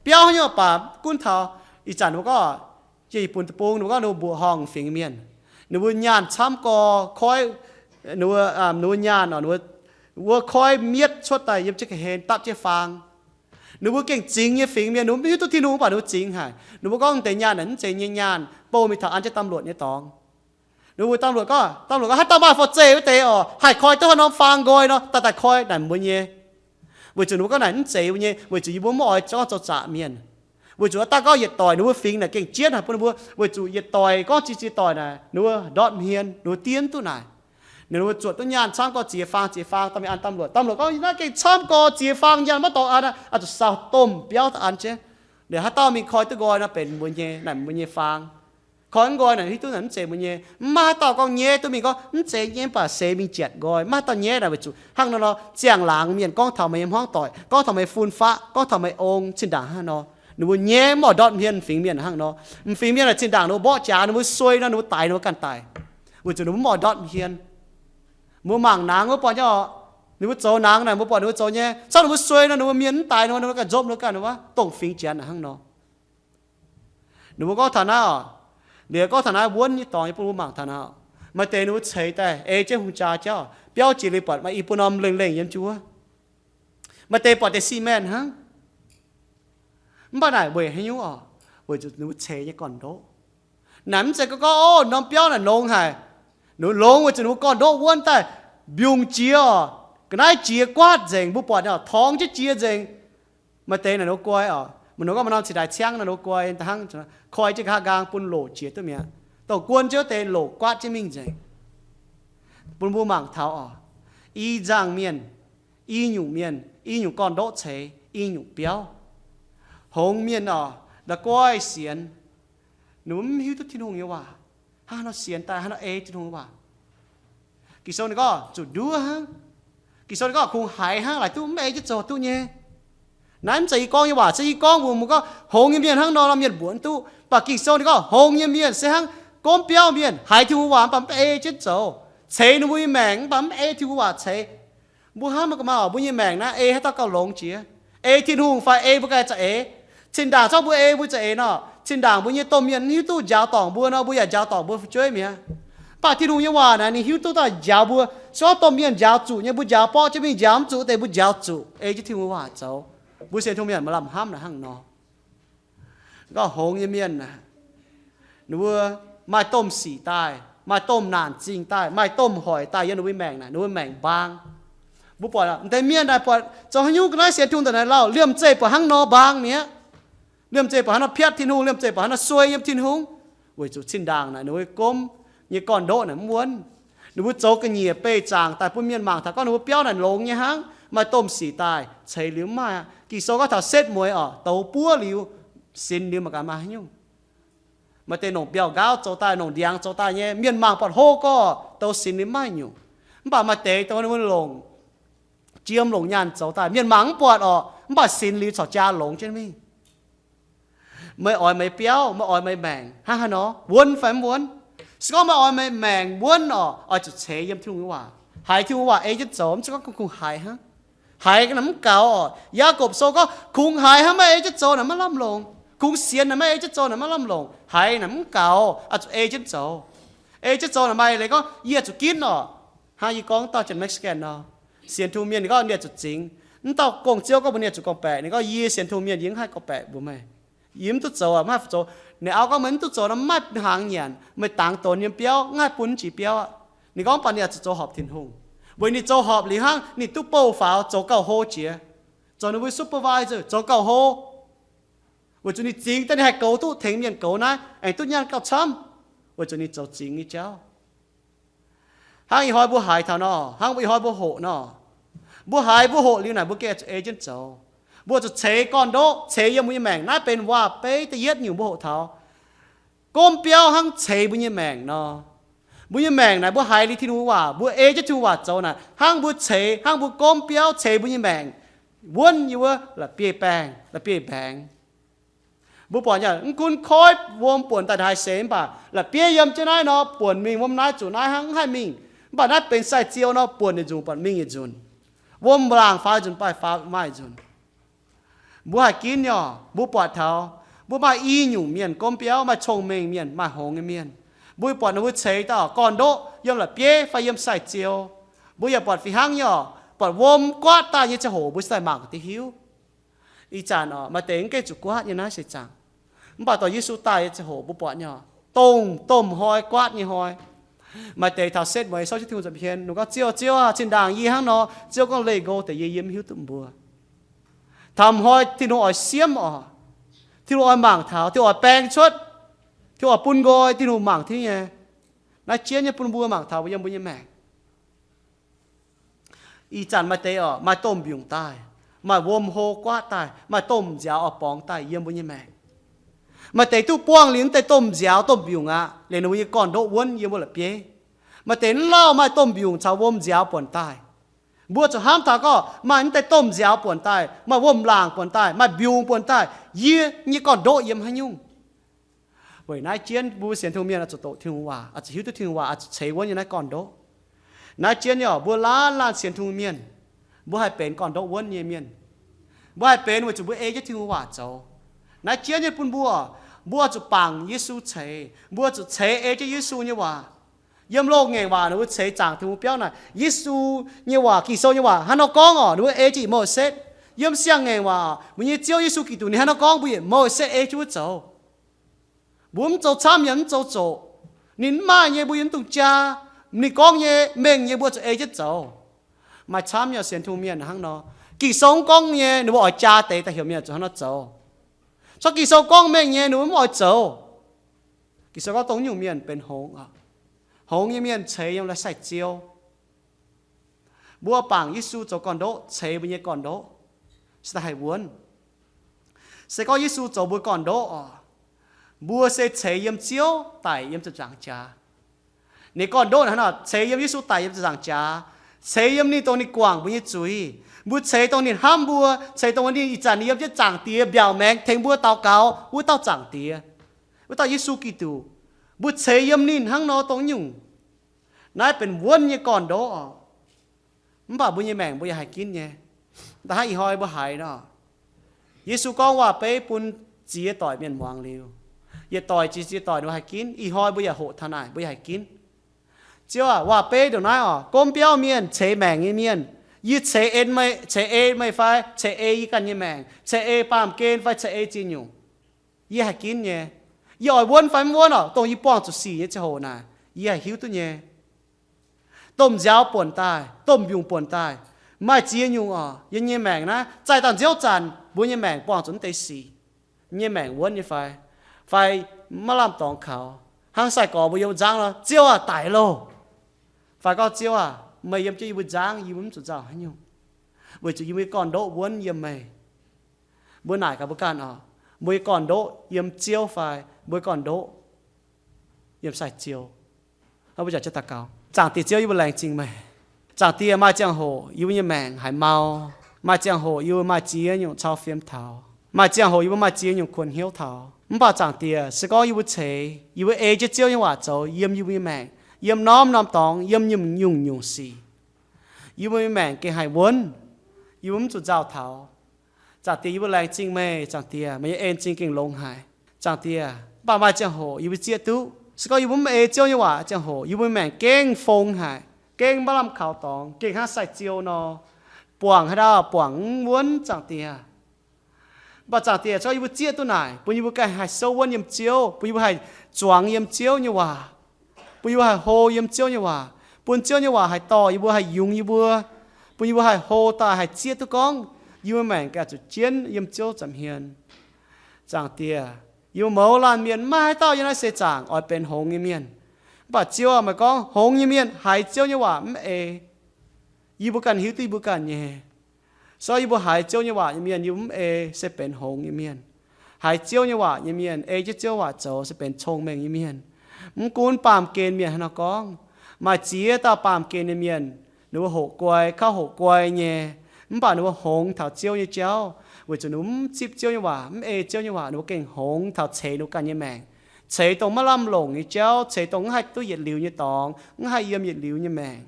Biauv haaix nyungc baac mv gunv taux. Ih zanc ninh mbuo gorngv, jiex i buonc deic-bung ninh mbuo gorngv ninh mbuo mbuoqc horngh fingx mienh, ninh mbuo nyaanh camv gorx koiv, ninh mbuo, ninh mbuo nyaanh oc, ninh mbuo wuov koiv mietv cuotv daaih yiem jienv ga'hlen dapv jienv faang. Ninh mbuo gengh zingx nyei fingx mienh, ninh mbuo mv hiuv duqv Tin-Hungh mv baac ninh mbuo zingx haic. Ninh mbuo gorngv deix nyaanh naaic mv zeiz nyei nyaanh, bouh mingh taux an jienv ตำรวจ nyei dorngx. Ninh mbuo ตำรวจ gorngv, ตำรวจ gorngv haaix dauh maaih for zeih wuov deix oc, haih koi duqv haaix norm faang nqoi nor, daaih daaih koi naaic mbuo nyei. Weic zuqc ninh mbuo gorngv naaic mv zeiz mbuo nyei, weic zuqc yie mbuo mv oix gorngv zoux zaqc mienh. Weic zuqc haaix dauh gorngv yietc doic ninh mbuo fingx naaic gengh jienv haic bun ninh mbuo, weic zuqc yietc doic gorngv ziex ziex doic naaic ninh mbuo ndortv hmien, ninh mbuo diev duqv naaic. Ninh mbuo zuotc duqv nyaanh camv gorx ziex faang ziex faang daaih mingh an ตำรวจ. ตำรวจ gorngv naaiv gengh camv gorx ziex faang nyaanh maiv dorngx an, oix zuqc saau domh biauv daaih an jienv. Liuz haaix dauh mingh koi duqv nqoi nor benx mbuo nyei, naaic mbuo nyei faang. Koi nqoi naaic hiuv duqv naaic mv zeiz mbuo nyei. Mv maaih haaix dauh gorngv nyei duqv mingh gorngv mv zeiz nyei mv baac seix mingh janc nqoi. Mv maaih haaix dauh nyei naaic weic zuqc hnangv nor nor ziangh laangz mienh gorngv taux meih nyei hmuangv doic, gorngv taux meih fun-faqv, gorngv taux meih ong, zinh ndaangc hnangv nor. Ninh mbuo nyei mv oix ndortv hmien m'fingx mienh hnangv nor. M'fingx mienh naaic zinh ndaangc ninh mbuo mborqv jaax, ninh mbuo suei nor, ninh mbuo daix ninh mbuo ganh daic, weic zuqc ninh mbuo mv oix ndortv hmien. Mbuo mangc nangx wuov buatc nyei oc. Ninh mbuo zoux nangx naaic mbuo buatc ninh mbuo zoux nyei. Cangv ninh mbuo suei nor, ninh mbuo mienh mv daix ninh mbuo, ninh mbuo ganh nzopv ninh mbuo ganh wuov, dongh fingx janx hnangv nor. Ninh mbuo gorngv taux naaiv oc, liuz gorngv taux naaiv wuonv nyei dorngx nyei bun mbuo mangc taux naaiv oc. Maaih deix ninh mbuo ceix daaih ei jienv hungh jaa jauv, biauv jiex liuz buatc maaih i buo norm lengh lengh yiem jienv wuov. Maaih deix buatc deix cement hnangv. Mv baac naaic weic haaix nyungc oc? Weic zuqc ninh mbuo ceix nyei gorn-ndoqv. Naaic mv zeiz gorngv, o, norm biauv naaic longx haic. Ninh mbuo longx weic zuqc ninh mbuo gorn-ndoqv wuonv daaih mbiungc jiex oc. Ga'naaiv jiex guaatv nzengc, mbuo buatc oc, torngx jienv jiex nzengc. Maaih deix naaic ninh mbuo guai oc, maaih norm, maaih norm cingx daaih ciangv naaic ninh mbuo guai hnangv, koi jienv nqa'haav nqaang bun loc jiex duqv mi'aqv. Dongh guon jienv wuov deix loc guaatv jienv mingh nzengc. Bun mbuo mangc taux oc, i nzangc mienh, i nyungc mienh, i nyungc gorn-ndoqv ceix i nyungc biauv. Hngongx mienh oc, la'guaih sienx, ninh mbuo mv hiuv duqv Tin-Hungh nyei waac. Hnangv haaix nor sienx daaih, hnangv haaix nor ei Tin-Hungh nyei waac? Ging-Sou ninh gorngv zuqc nduov hnangv. Ging-Sou ninh gorngv kungx haiz hnangv laaic duqv, mv ei jienv zoux duqv nyei. Naaiv mv zeiz yie gorngv nyei waac, se yie gorngv mbuox mbuo gorngv hngongx nyei mienh hnangv nor, mienh mbuox mv duqv. Mv baac Ging-Sou ninh gorngv hngongx nyei mienh se hnangv gomv biauv mienh, haiz Tin-Hungh waac mv baac mv ei jienv zoux, ceix ninh mbuo nyei maengc mv baac mv ei Tin-Hungh waac ceix. Mbuo hnamv maiv ga'maah oc, mbuo nyei maengc naaiv ei haaix dauh gauh longx jiex? Ei Tin-Hungh fai ei mbuo ganh za'eix? Cin-ndaangc zorqv mbuo ei mbuo za'eix nor, cin-ndaangc mbuo nyei domh mienh mv hiuv duqv njaaux dorngc mbuo nor, mbuo yaac njaaux dorngc mbuo fu'jueiv mi'aqv. Mv baac Tin-Hungh nyei waac naaic ninh hiuv duqv daaih njaaux mbuo. Se gorngv domh mienh njaaux zuqc nyei, mbuo njaaux borqv jienv mingh, njaaux mv zuqc deix mbuo njaaux zuqc, ei jienv Tin-Hungh waac zoux. Mbuo sienx Tin-Hungh mienh maaih lamh hnamv naaic hnangv nor. Gorngv hngongx nyei mienh aah, ninh mbuo maaih domh sic daaih, maaih domh naanc zingh daaih, maaih domh hoic daaih yiem ninh mbuo maengc naaic, ninh mbuo maengc mbaang. Mbuo buatc a'ndeix mienh naaic buatc zoux haaix nyungc ga'naaiv sienx Tin-Hungh daaih naaic lauh, liemh zeih buatc hnangv nor mbaang mi'aqv. Liemh zeih buatc hnangv nor piatv Tin-Hungh, liemh zeih buatc hnangv nor suei yiem Tin-Hungh. Weic zuqc cin-ndaangc naaic ninh mbuo gomv nyei gorn-ndoqv naaic mv wuonv. Ninh mbuo zoux ga'nyiec beih zaangc daaih bun mienh mangc taux gorngv ninh mbuo biauv naaic longx nyei hnangv, maaih domh sic daaih, ceix liuz mv maaih aqv. Ging-Sou gorngv taux setv mueiz oc, douz buov liuz, sinx liuz mangc gaax maaih haaix nyungc. Maaih deix longc mbiauh nqaauv zoux daaih, longc ndiangx zoux daaih nyei, mienh mangc buatc hlo gorx, douz sinx liuz mv maaih nyungc. Mv baac maaih deix douz ninh mbuo longc jiem longc nyaanh zoux daaih, mienh mangc mv buatc orqc, mv baac sinx liuz corc jaa longx jienv mingh. Meih oix meih biauv, meih oix meih maengc hnangv haaix nor, wuonv fai mv wuonv? Se gorngv meih oix meih maengc wuonv orqc, oix zuqc ceix yiem Tin-Hungh nyei waac, haiz Tin-Hungh waac ei jienv zoux, mv zeiz gorngv kungx haiz hnangv. Haiz naaic mv gaux orqc. Yaagorpc Sou gorngv kungx haiz hnangv, maiv ei jienv zoux naaic maiv lamh longc. Kungx sienx naaic maiv ei jienv zoux naaic maiv lamh longc. Haiz naaic mv gaux, oix zuqc ei jienv zoux. Ei jienv zoux naaic maaih leiz gorngv yie zuqc ginv orqc. Hnangv yie gorngv dauh Janx-Mexican nor, sienx Tin-Hungh mienh ninh gorngv ninh zuqc zingx. Mv dauh gong-ziouv gorngv mbuox ninh zuqc gorngv-baeqc, ninh gorngv yie sienx Tin-Hungh mienh yie mv haih gorngv-baeqc mbuox meih. Yie mv duqv zoux aqv, maiv haih zoux. Ninh auv gorngv meih mv duqv zoux nor maiv hnaangx nyanc, meih dangx donx yiem biauv, mv haih bun jiex biauv aqv. Ninh gorngv mv baac ninh yaac zuqc zoux horpc Tin-Hungh. Weic ninh zoux horpc liuz hnangv ninh duqv bouh faaux zoux gauh hlo jiex, zoux ninh mbuo supervisor zoux gauh hlo. Weic zuqc ninh zingx daaih ninh haih goux duqv tengx mienh goux naaiv aengx duqv nyaanh gauh camv, weic zuqc ninh zoux zingx nyei jauv. Hnangv ih hnoi mbuo haiz taux nor, hnangv ih hnoi mbuo hoqc nor, mbuo haiz mbuo hoqc liuz naaic mbuo gengh zuqc ei jienv zoux. Mbuo zuqc ceix gorn-ndoqv, ceix yiem mbuo nyei maengc. Naaiv benx waac-beiv da'yietv nyungc mbuo hoqc taux gomv biauv hnangv ceix mbuo nyei maengc nor. Mbuo nyei maengc naaic mbuo haiz liuz Tin-Hungh waac, mbuo ei jienv Tin-Hungh waac zoux naaic, hnangv mbuo ceix, hnangv mbuo gomv biauv ceix mbuo nyei maengc, wuonv yiem wuov la'bieiv-baengh, la'bieiv-mbaengx. Mbuo buatc nyei, mv gunv koiv wuom buonc daaih haaix seix mv baac la'bieiv yiem jienv naaiv nor, buonc mingh wuom naaiv zuqc naaiv hnangv, mv haih mingh. Mv baac naaiv benx sai-ziou nor, buonc yietc nzunc buatc mingh yietc nzunc. Wuom laangc faaux nzunc baaih faaux maaih nzunc. Mbuo haih ginv nyei oc. Mbuo buatc taux mbuo maaih i nyungc mienh gomv biauv, maaih cong-mengh mienh, maaih hngongx nyei mienh. Mbuo buatc ninh mbuo ceix dauh gorn-ndoqv yiem la'bieiv fai yiem sai-ziou. Mbuo yaac buatc fih hnangv nyei oc. Buatc wuom guaatv daaih nyei ziangh hoc mbuo se daaih mangc deix hiuv. Ih zanc oc, maaih deix mv gaengh zuqc guaatv nyei naaiv seix zaangc. Mv baac dorh Yesu daaih nyei ziangh hoc mbuo buatc nyei oc, dongh domh hnoi guaatv nyei hnoi. Maaih deix taux setv mueiz souv jienv Tin-Hungh nza'hmien, ninh gorngv, Ziouv, Ziouv aah, zinh ndaangc yie hnangv nor, Ziouv gorngv leih nqo deix yie, yie mv hiuv duqv mbuo. Taux hnoi Tin-Hungh oix siemv oc, Tin-Hungh oix mangc taux, Tin-Hungh oix baeng cuotv, Tin-Hungh oix bun nqoi, Tin-Hungh mangc tiuv nyei. Naaiv jienv nyei bun mbuo mangc taux mbuo yiem mbuo nyei maengc. Ih zanc maaih deix oc, maaih domh mbiungc daaih, maaih wuom hlo guaatv daaih, maaih domh nziaaux oix borngz daaih yiem mbuo nyei maengc. Maaih deix duqv buangh liuz deix domh nziaaux domh mbiungc aqv, liuz ninh mbuo nyei gorn-ndoqv wuonv yiem wuov la'bieiv. Maaih deix mv lauh maaih domh mbiungc caux wuom nziaaux buonc daaih. Mbuo zuqc hnamv taux gorngv maaih mv deix domh nziaaux buonc daaih, maaih wuom laangc buonc daaih, maaih mbiungc buonc daaih, yie nyei gorn-ndoqv yiem haaix nyungc? Weic naaiv jienv mbuo sienx Tin-Hungh mienh oix zuqc doqc Tin-Hungh waac, oix zuqc hiuv duqv Tin-Hungh waac, oix zuqc ceix wuonv nyei naaiv gorn-ndoqv. Naaiv jienv nyei oc, mbuo laanh laanh sienx Tin-Hungh mienh, mbuo haih benx gorn-ndoqv wuonv nyei mienh. Mbuo haih benx weic zuqc mbuo ei jienv Tin-Hungh waac zoux. Naaiv jienv nyei bun mbuo, mbuo zuqc bangc Yesu ceix, mbuo zuqc ceix ei jienv Yesu nyei waac. Yiem loz-ngaengc waac ninh mbuo ceix zaangc Tin-Hungh biauv naaic, Yesu nyei waac, Ging-Sou nyei waac hnangv nor gorngv oc, ninh mbuo ei jienv Mose. Yiem siang-ngaengc waac, mbuo nyei Ziouv Yesu Giduc ninh hnangv nor gorngv, mbuo yietc Mose ei jienv wuov zoux. Mbuo mv zoux camv yaac mv zoux zoqc. Ninh mv maaih nyei, mbuo yaac mv dungx jaa. Ninh gorngv nyei, mengh nyei, mbuo zuqc ei jienv zoux. Maaih camv nyei sienx Tin-Hungh mienh hnangv nor. Ging-Sou mv gorngv nyei, ninh mbuo oix jaa deix daaih heuc mienh zuqc hnangv nor zoux. Corc Ging-Sou gorngv mengh nyei, ninh mbuo mv oix zoux. Ging-Sou gorngv dongh nyungc mienh benx hngongx oc. Hngongx nyei mienh ceix yiem la'saih-ziou. Mbuo bangc Yesu zoux gorn-ndoqv, ceix mbuo nyei gorn-ndoqv, se daaih haih wuonv. Se gorngv Yesu zoux mbuo gorn-ndoqv oc, mbuo se ceix yiem Ziouv daic yiem ziepc nzaangc jaax. Ninh gorn-ndoqv hnangv nor ceix yiem Yesu daic yiem ziepc nzaangc jaax, ceix yiem ninh dongh ninh guangc mbuo nyei zuiz. Mbuo ceix dongh ninh hnamv mbuo, ceix dongh ninh ih zanc ninh yiem jienv Zaangc Diex mbiaauc maengx tengx mbuo daux gaux wuov dauh Zaangc Diex, wuov dauh Yesu Giduc. Mbuo ceix yiem ninh hnangv nor dongh nyungc. Naaiv benx wuonv nyei gorn-ndoqv oc. Mv baac mbuo nyei maengc mbuo yaac haih ginv nyei. Da'hnangv ih hnoi mbuo haiz nor, Yesu gorngv waac-beiv bun ziex doic mienh muangx liuz, yietc doic jiex ziex doic ninh mbuo haih ginv. Ih hnoi mbuo yaac hoqc taux naaic, mbuo yaac haih ginv. Ziouv aac, waac-beiv ndongc naaiv oc, gomv biauv mienh, ceix maengc nyei mienh, yie ceix en meih, ceix ei meih fai ceix ei yie ganh nyei maengc, ceix ei baamh gen fai ceix ei ziex nyungc, yie haih ginv nyei. Yie oix wuonv fai mv wuonv oc, dongh yie buangh zuqc sic nyei ziangh hoc naaic, yie haih hiuv duqv nyei. Domh nziaaux buonc daaih, domh mbiungc buonc daaih, maaih ziex nyungc oc. Yie nyei maengc naaiv zaih dangh nziouv zanc, mbuo nyei maengc buangh zuqc mv deix sic, nyei maengc wuonv nyei fai, fai maiv lamh dorngx kaux. Hnangv sai-gorx mbuo yiem wuov nzangv nor, Ziouv aah, daic loh! Fai gorngv, Ziouv aah, meih yiem jienv yie mbuo nzangv, yie mbuo mv zuqc nzauh haaix nyungc, weic zuqc yie mbuo nyei gorn-ndoqv wuonv yiem meih. Mbuo naaic gaax mbuo ganh oc, mbuo nyei gorn-ndoqv yiem Ziouv fai mbuo nyei gorn-ndoqv yiem sai-ziou? Mbuo daux gaux. Zaangc Diex Ziouv, yie mbuo laengz zingh meih. Zaangc Diex, maaih ziangh hoc yie mbuo nyei maengc haiz mau. Maaih ziangh hoc yie mbuo maaih ziex nyungc cau fiem taux. Maaih ziangh hoc yie mbuo maaih ziex nyungc kuonx hnyouv taux. Mv baac Zaangc Diex, se gorngv yie mbuo ceix, yie mbuo ei jienv Ziouv nyei waac zoux yiem yie mbuo nyei maengc, yiem norm-norm dorngx, yiem nyungc-nyungc sic, yie mbuo nyei maengc gengh haih wuonv. Yie mbuo mv zuqc nzauh taux. Zaangc Diex, yie mbuo laengz zingh meih. Zaangc Diex, meih nyei en-zingh gengh longx haic. Zaangc Diex, mv baac maaih ziangh hoc yie mbuo zieqv duqv, se gorngv yie mbuo mv ei Ziouv nyei waac ziangh hoc, yie mbuo maengc gengh fong haic, gengh maiv lamh kaux dorngx, gengh hnangv sai-ziou nor, buangc haaix dauh buangc mv wuonv. Zaangc Diex, mv baac Zaangc Diex, se gorngv yie mbuo zieqv duqv naaic, bun yie mbuo ganh haih souv wuonv yiem Ziouv, bun yie mbuo haih zuangx yiem Ziouv nyei waac, bun yie mbuo haih hlo yiem Ziouv nyei waac, bun Ziouv nyei waac haih dorh yie mbuo, haih yungz yie mbuo, bun yie mbuo haih hlo daaih haih zieqv duqv gorngv yie mbuo maengc ganh zuqc jienv yiem Ziouv nza'hmien. Zaangc Diex, yie mbuo mouz laanh mienh maiv maaih haaix dauh yiem naaiv seix zaangc oix benx hngongx nyei mienh. Mv baac Ziouv aah, meih gorngv hngongx nyei mienh haiz Ziouv nyei waac mv ei. Yie mbuo ganh hiuv duqv yie mbuo ganh nyei. Se gorngv yie mbuo haiz Ziouv nyei waac nyei mienh, yie mbuo mv ei, se benx hngongx nyei mienh. Haiz Ziouv nyei waac nyei mienh, ei jienv Ziouv waac zoux, se benx cong-mengh nyei mienh. Mv gunv baamh gen mienh haaix nor gorngv, maaih ziex dauh baamh gen nyei mienh, ninh mbuo hoqc guai, kouv hoqc guai nyei, mv baac ninh mbuo hngongx taux Ziouv nyei jauv, weic zuqc ninh mbuo mv zipv Ziouv nyei waac, mv ei Ziouv nyei waac, ninh mbuo gengh hngongx taux ceix ninh mbuo ganh nyei maengc, ceix dongh maiv lamh longc nyei jauv, ceix dongh mv haih duqv yietc liuz nyei dorngx, mv haih yiem yietc liuz nyei maengc.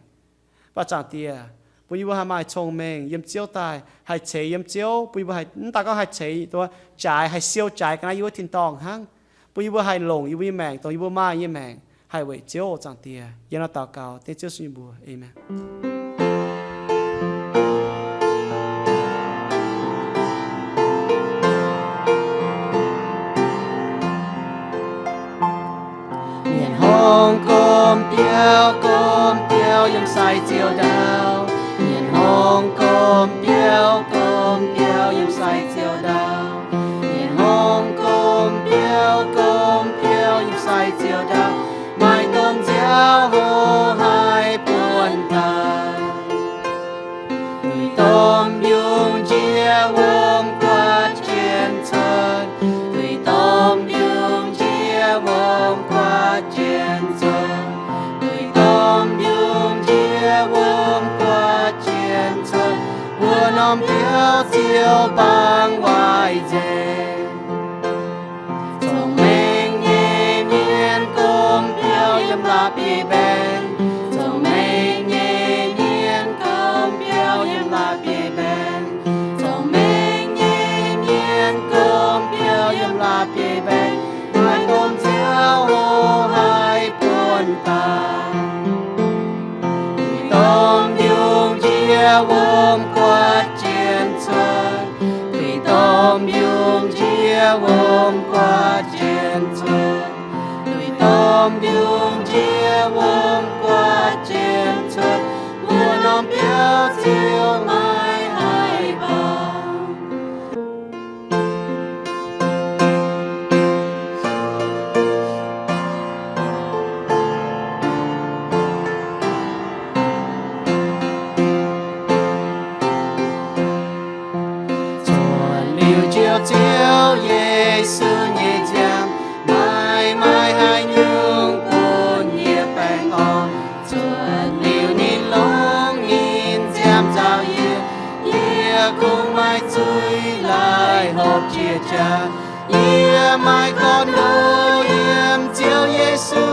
Mv baac Zaangc Diex, bun yie mbuo haih maaih cong-mengh yiem Ziouv daaih, haih ceix yiem Ziouv, bun yie mbuo haih, mv daaih gorngv haih ceix, jaaix, haih siou jaaix ga'naaiv yiem wuov tin-dorngh hnangv, bun yie mbuo haih longc yie mbuo nyei maengc dongh yie mbuo maaih nyei maengc, haih weic Ziouv. Zaangc Diex, yie nor daux gaux dengv Ziouv Yesu nyei mbuox, aamen. Mienh hngongx gomh biauv, gomh biauv yiem sai ziouh ndau. Mienh hngongx gomh biauv, gomh biauv yiem sai ziouh ndau. Mienh hngongx gomh biauv, gomh biauv yiem sai ziouh ndau. Maaih domh nziaaux hoc haic buonv daaih. Duih domh mbiungc njiec wuom guaatv jienv cuotv. Duih domh mbiungc njiec wuom guaatv jienv cuotv. Duih domh mbiungc njiec wuom guaatv jienv cuotv. Wuov norm biauv ziouc bangc waaic nzengc. Cong-mengh nyei mienh gomh biauv yiem la'bieiv-mbaengx. Cong-mengh nyei mienh gomh biauv yiem la'bieiv-mbaengx. Cong-mengh nyei mienh gomh biauv yiem la'bieiv-mbaengx. Maaih domh nziaaux hoc haic buonv daaih. Duih domh mbiungc njiec wuom guaatv jienv cuotv. Duih domh mbiungc njiec wuom guaatv jienv cuotv. Duih domh mbiungc njiec wuom guaatv jienv cuotv. Wuov norm biauv ziouc maiv haih bangc. Cuotv liuz Njoux Ziouv Yesu nyei nziaamv, maaih maaih haaix nyungc bun yie baengh orn. Cuotv liuz ninh longc ninh nziaamv nzauh yie, yie kungx maaih zuiz laih hopv jiex jaax. Yie maaih gorn-ndoqv yiem Ziouv Yesu,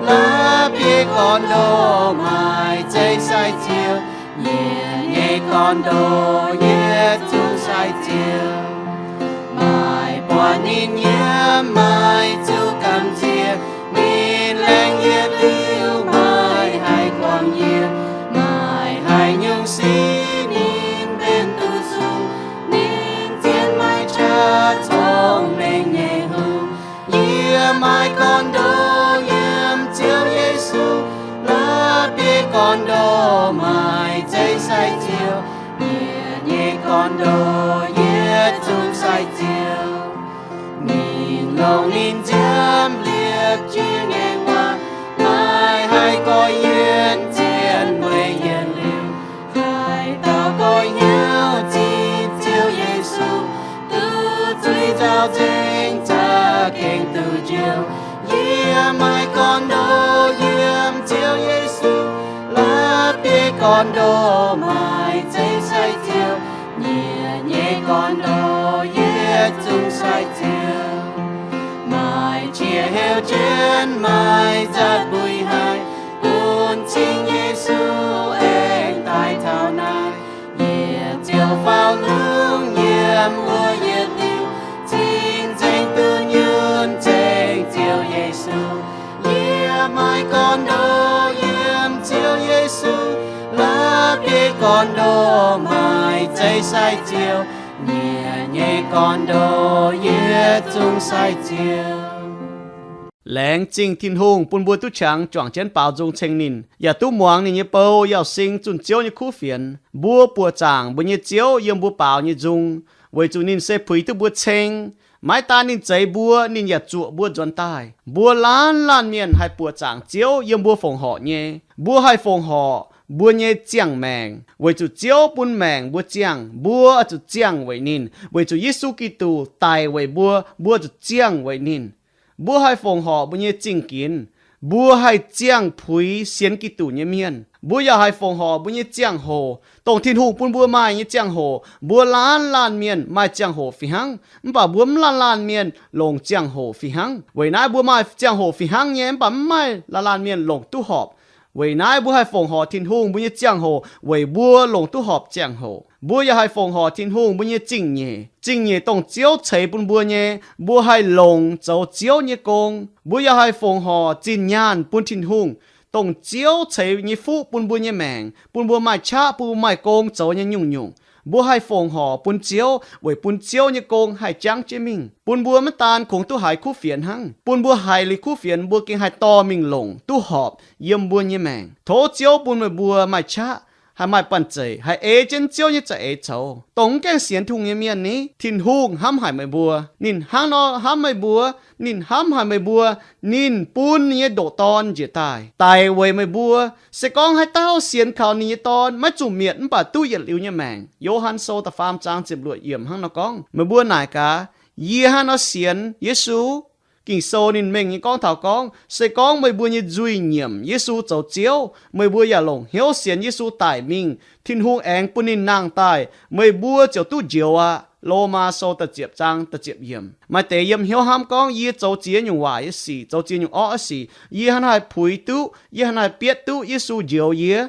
la'bieiv gorn-ndoqv maaih zeiv sai ziouh. Yie nyei gorn-ndoqv yietc zungv sai ziouh. Maaih buatc ninh yiem, maaih zuqc gamh nziex. Ninh laengz yie liuz, maaih haic guangc yie. Maaih haaix nyungc sic ninh mbenc duqv sung, ninh zien maaih qaqv cong-mengh nyei hungh. Yie maaih gorn-ndoqv yiem Ziouv Yesu, la'bieiv gorn-ndoqv maaih zeiv sai ziouh. Yie nyei gorn-ndoqv yietc zungv sai ziouh. Ninh longc ninh nziaamv liepc jienv ngaengc waac, maaih haic gorx-youz zien mueiz yienc liuz. Haaix dauh gorx-youz zipv Ziouv Yesu, duqv zuiz nzaaux nzengc, za'gengh duqv njoux. Yie maaih gorn-ndoqv yiem Ziouv Yesu, la'bieiv gorn-ndoqv maaih zeiv sai ziouh. Yie nyei gorn-ndoqv yietc zungv sai ziouh. Maaih qiex heuc jienv maaih zatv mbui haic, bun cing Yesu aengx daaih taux naaiv. Yietc ziouc faaux lungh yiem wuov yietc liuz, cing nzengc duqv nyunc nzengc Ziouv Yesu. Yie maaih gorn-ndoqv yiem Ziouv Yesu, la'bieiv gorn-ndoqv maaih zeiv sai ziouh. Yie nyei gorn-ndoqv yietc zungv sai ziouh. Laengz zingh Tin-Hungh bun mbuo duqv qangx juangc jienv baaux nzung ceng ninh, yaac duqv muangx ninh nyei bou Yauh Sing zunh Ziouv nyei kuv fienx. Mbuo buoqc zaangc mbuo nyei Ziouv yiem mbuo baaux nyei nzung, weic zuqc ninh se puix duqv mbuo ceng. Maiv daan ninh zeix mbuo, ninh yaac zuoqc mbuo nzuonx daaih. Mbuo laanh laanh mienh haih buoqc zaangc Ziouv yiem mbuo fongc horc nyei. Mbuo haih fongc horc mbuo nyei ziangh maengc, weic zuqc Ziouv bun maengc mbuo ziangh, mbuo zuqc ziangh weic ninh. Weic zuqc Yesu Giduc daic weic mbuo, mbuo zuqc ziangh weic ninh. Mbuo haih fongc horc mbuo nyei zingh ginx, Mbuo haih ziangh puix sienx Giduc nyei mienh. Mbuo yaac haih fongc horc mbuo nyei ziangh hoc, dongh Tin-Hungh bun mbuo maaih nyei ziangh hoc. Mbuo laanh laanh mienh maaih ziangh hoc fih hnangv, mv baac mbuo mv laanh laanh mienh longc ziangh hoc fih hnangv. Weic naaiv mbuo maaih ziangh hoc fih hnangv nyei, mv baac mv maaih laanh laanh mienh longc duqv horpc. Weic naaiv mbuo haih fongc horc Tin-Hungh mbuo nyei ziangh hoc weic mbuo longc duqv horpc ziangh hoc. Mbuo yaac haih fongc horc Tin-Hungh mbuo nyei zingh nyeic. Zingh nyeic dongh Ziouv ceix bun mbuo nyei, mbuo haih longc zoux Ziouv nyei gong. Mbuo yaac haih fongc horc zinh nyaanh bun Tin-Hungh, dongh Ziouv ceix nyei fuqv bun mbuo nyei maengc, bun mbuo maaih qaqv, bun mbuo maaih gong zoux nyei nyungc-nyungc. Mbuo haih fongc horc bun Ziouv weic bun Ziouv nyei gong haih jangv jienv mingh, bun mbuo maiv daan kungx duqv haiz kuv fienx hnangv, bun mbuo haiz liuz kuv fienx mbuo gengh haih dorh mingh longc duqv horpc yiem mbuo nyei maengc. Tov Ziouv bun meih mbuo maaih qaqv, haih maaih banh zeic, haih ei jienv Ziouv nyei za'eix coux. Dongh mv gaengh sienx Tin-Hungh nyei mienh ni, Tin-Hungh hnamv haic meih mbuo. Ninh hnangv nor hnamv meih mbuo. Ninh hnamv haic meih mbuo. Ninh bun ninh nyei ndoqc Dorn njiec daaih daic weic meih mbuo. Se gorngv haaix dauh sienx kaux ninh nyei Dorn maiv zuqc mietc mv baac duqv yietc liuz nyei maengc. Yo^han Sou da'faam zaang ziepc luoqc yiemc hnangv nor gorngv. Meih mbuo naaic gaax, yie hnangv nor sienx Yesu? Ging-Sou ninh mengh nyei gorngv taux gorngv, se gorngv meih mbuo nyei nzuih nyiemc Yesu zoux Ziouv, meih mbuo yaac longc hnyouv sienx Yesu daic mingh, Tin-Hungh aengx bun ninh nangh daaih, meih mbuo ziouc duqv njoux aqv. Lomaa Sou da'ziepc zaang da'ziepc yiemc. Maaih deix yiem hnyouv hnamv gorngv, yie zoux ziex nyungc waaic nyei sic, zoux ziex nyungc orqv nyei sic, yie hnangv naaiv haih puix duqv, yie hnangv naaiv haih bietv duqv Yesu njoux yie.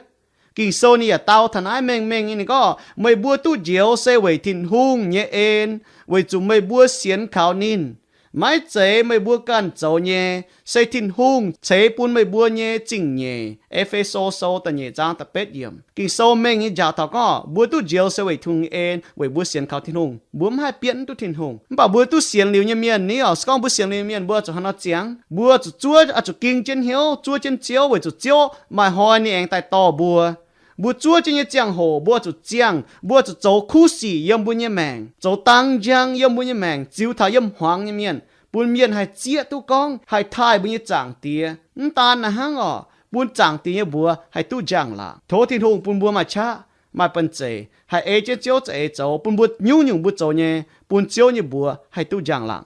Ging-Sou ninh yaac dau taux naaiv mengh mengh nyei, ninh gorngv, meih mbuo duqv njoux se weic Tin-Hungh nyei en, weic zuqc meih mbuo sienx kaux ninh. Maiv zeiz meih mbuo ganh zoux nyei, se Tin-Hungh ceix bun meih mbuo nyei zingh nyeic. E^fe^so Sou da'nyeic zaang da'betv yiemc. Ging-Sou mengh nyei njaaux taux gorngv, mbuo duqv njoux se weic Tin-Hungh nyei en, weic mbuo sienx kaux Tin-Hungh. Mbuo mv haih bietv duqv Tin-Hungh. Mv baac mbuo duqv sienx liuz nyei mienh ni oc, se gorngv mbuo sienx liuz nyei mienh, mbuo zuqc hnangv nor ziangx, mbuo zuqc zuov, oix zuqc ging jienv hnyouv, zuov jienv Ziouv, weic zuqc Ziouv maaih hnoi ninh aengx daaih dorh mbuo. Mbuo zuov jienv nyei ziangh hoc mbuo zuqc ziangh, mbuo zuqc zoux kuv sic yiem mbuo nyei maengc, zoux dang njang yiem mbuo nyei maengc, ziux taux yiem hmuangx nyei mienh, bun mienh haih zieqv duqv gorngv haih taaih mbuo nyei Zaangc Diex. Mv daan naaiv hnangv oc, bun Zaangc Diex nyei mbuox haih duqv njang-laangc. Tov Tin-Hungh bun mbuo maaih qaqv, maaih banh zeic, haih ei jienv Ziouv za'eix zoux, bun mbuo nyungc-nyungc mbuo zoux nyei, bun Ziouv nyei mbuox haih duqv njang-laangc.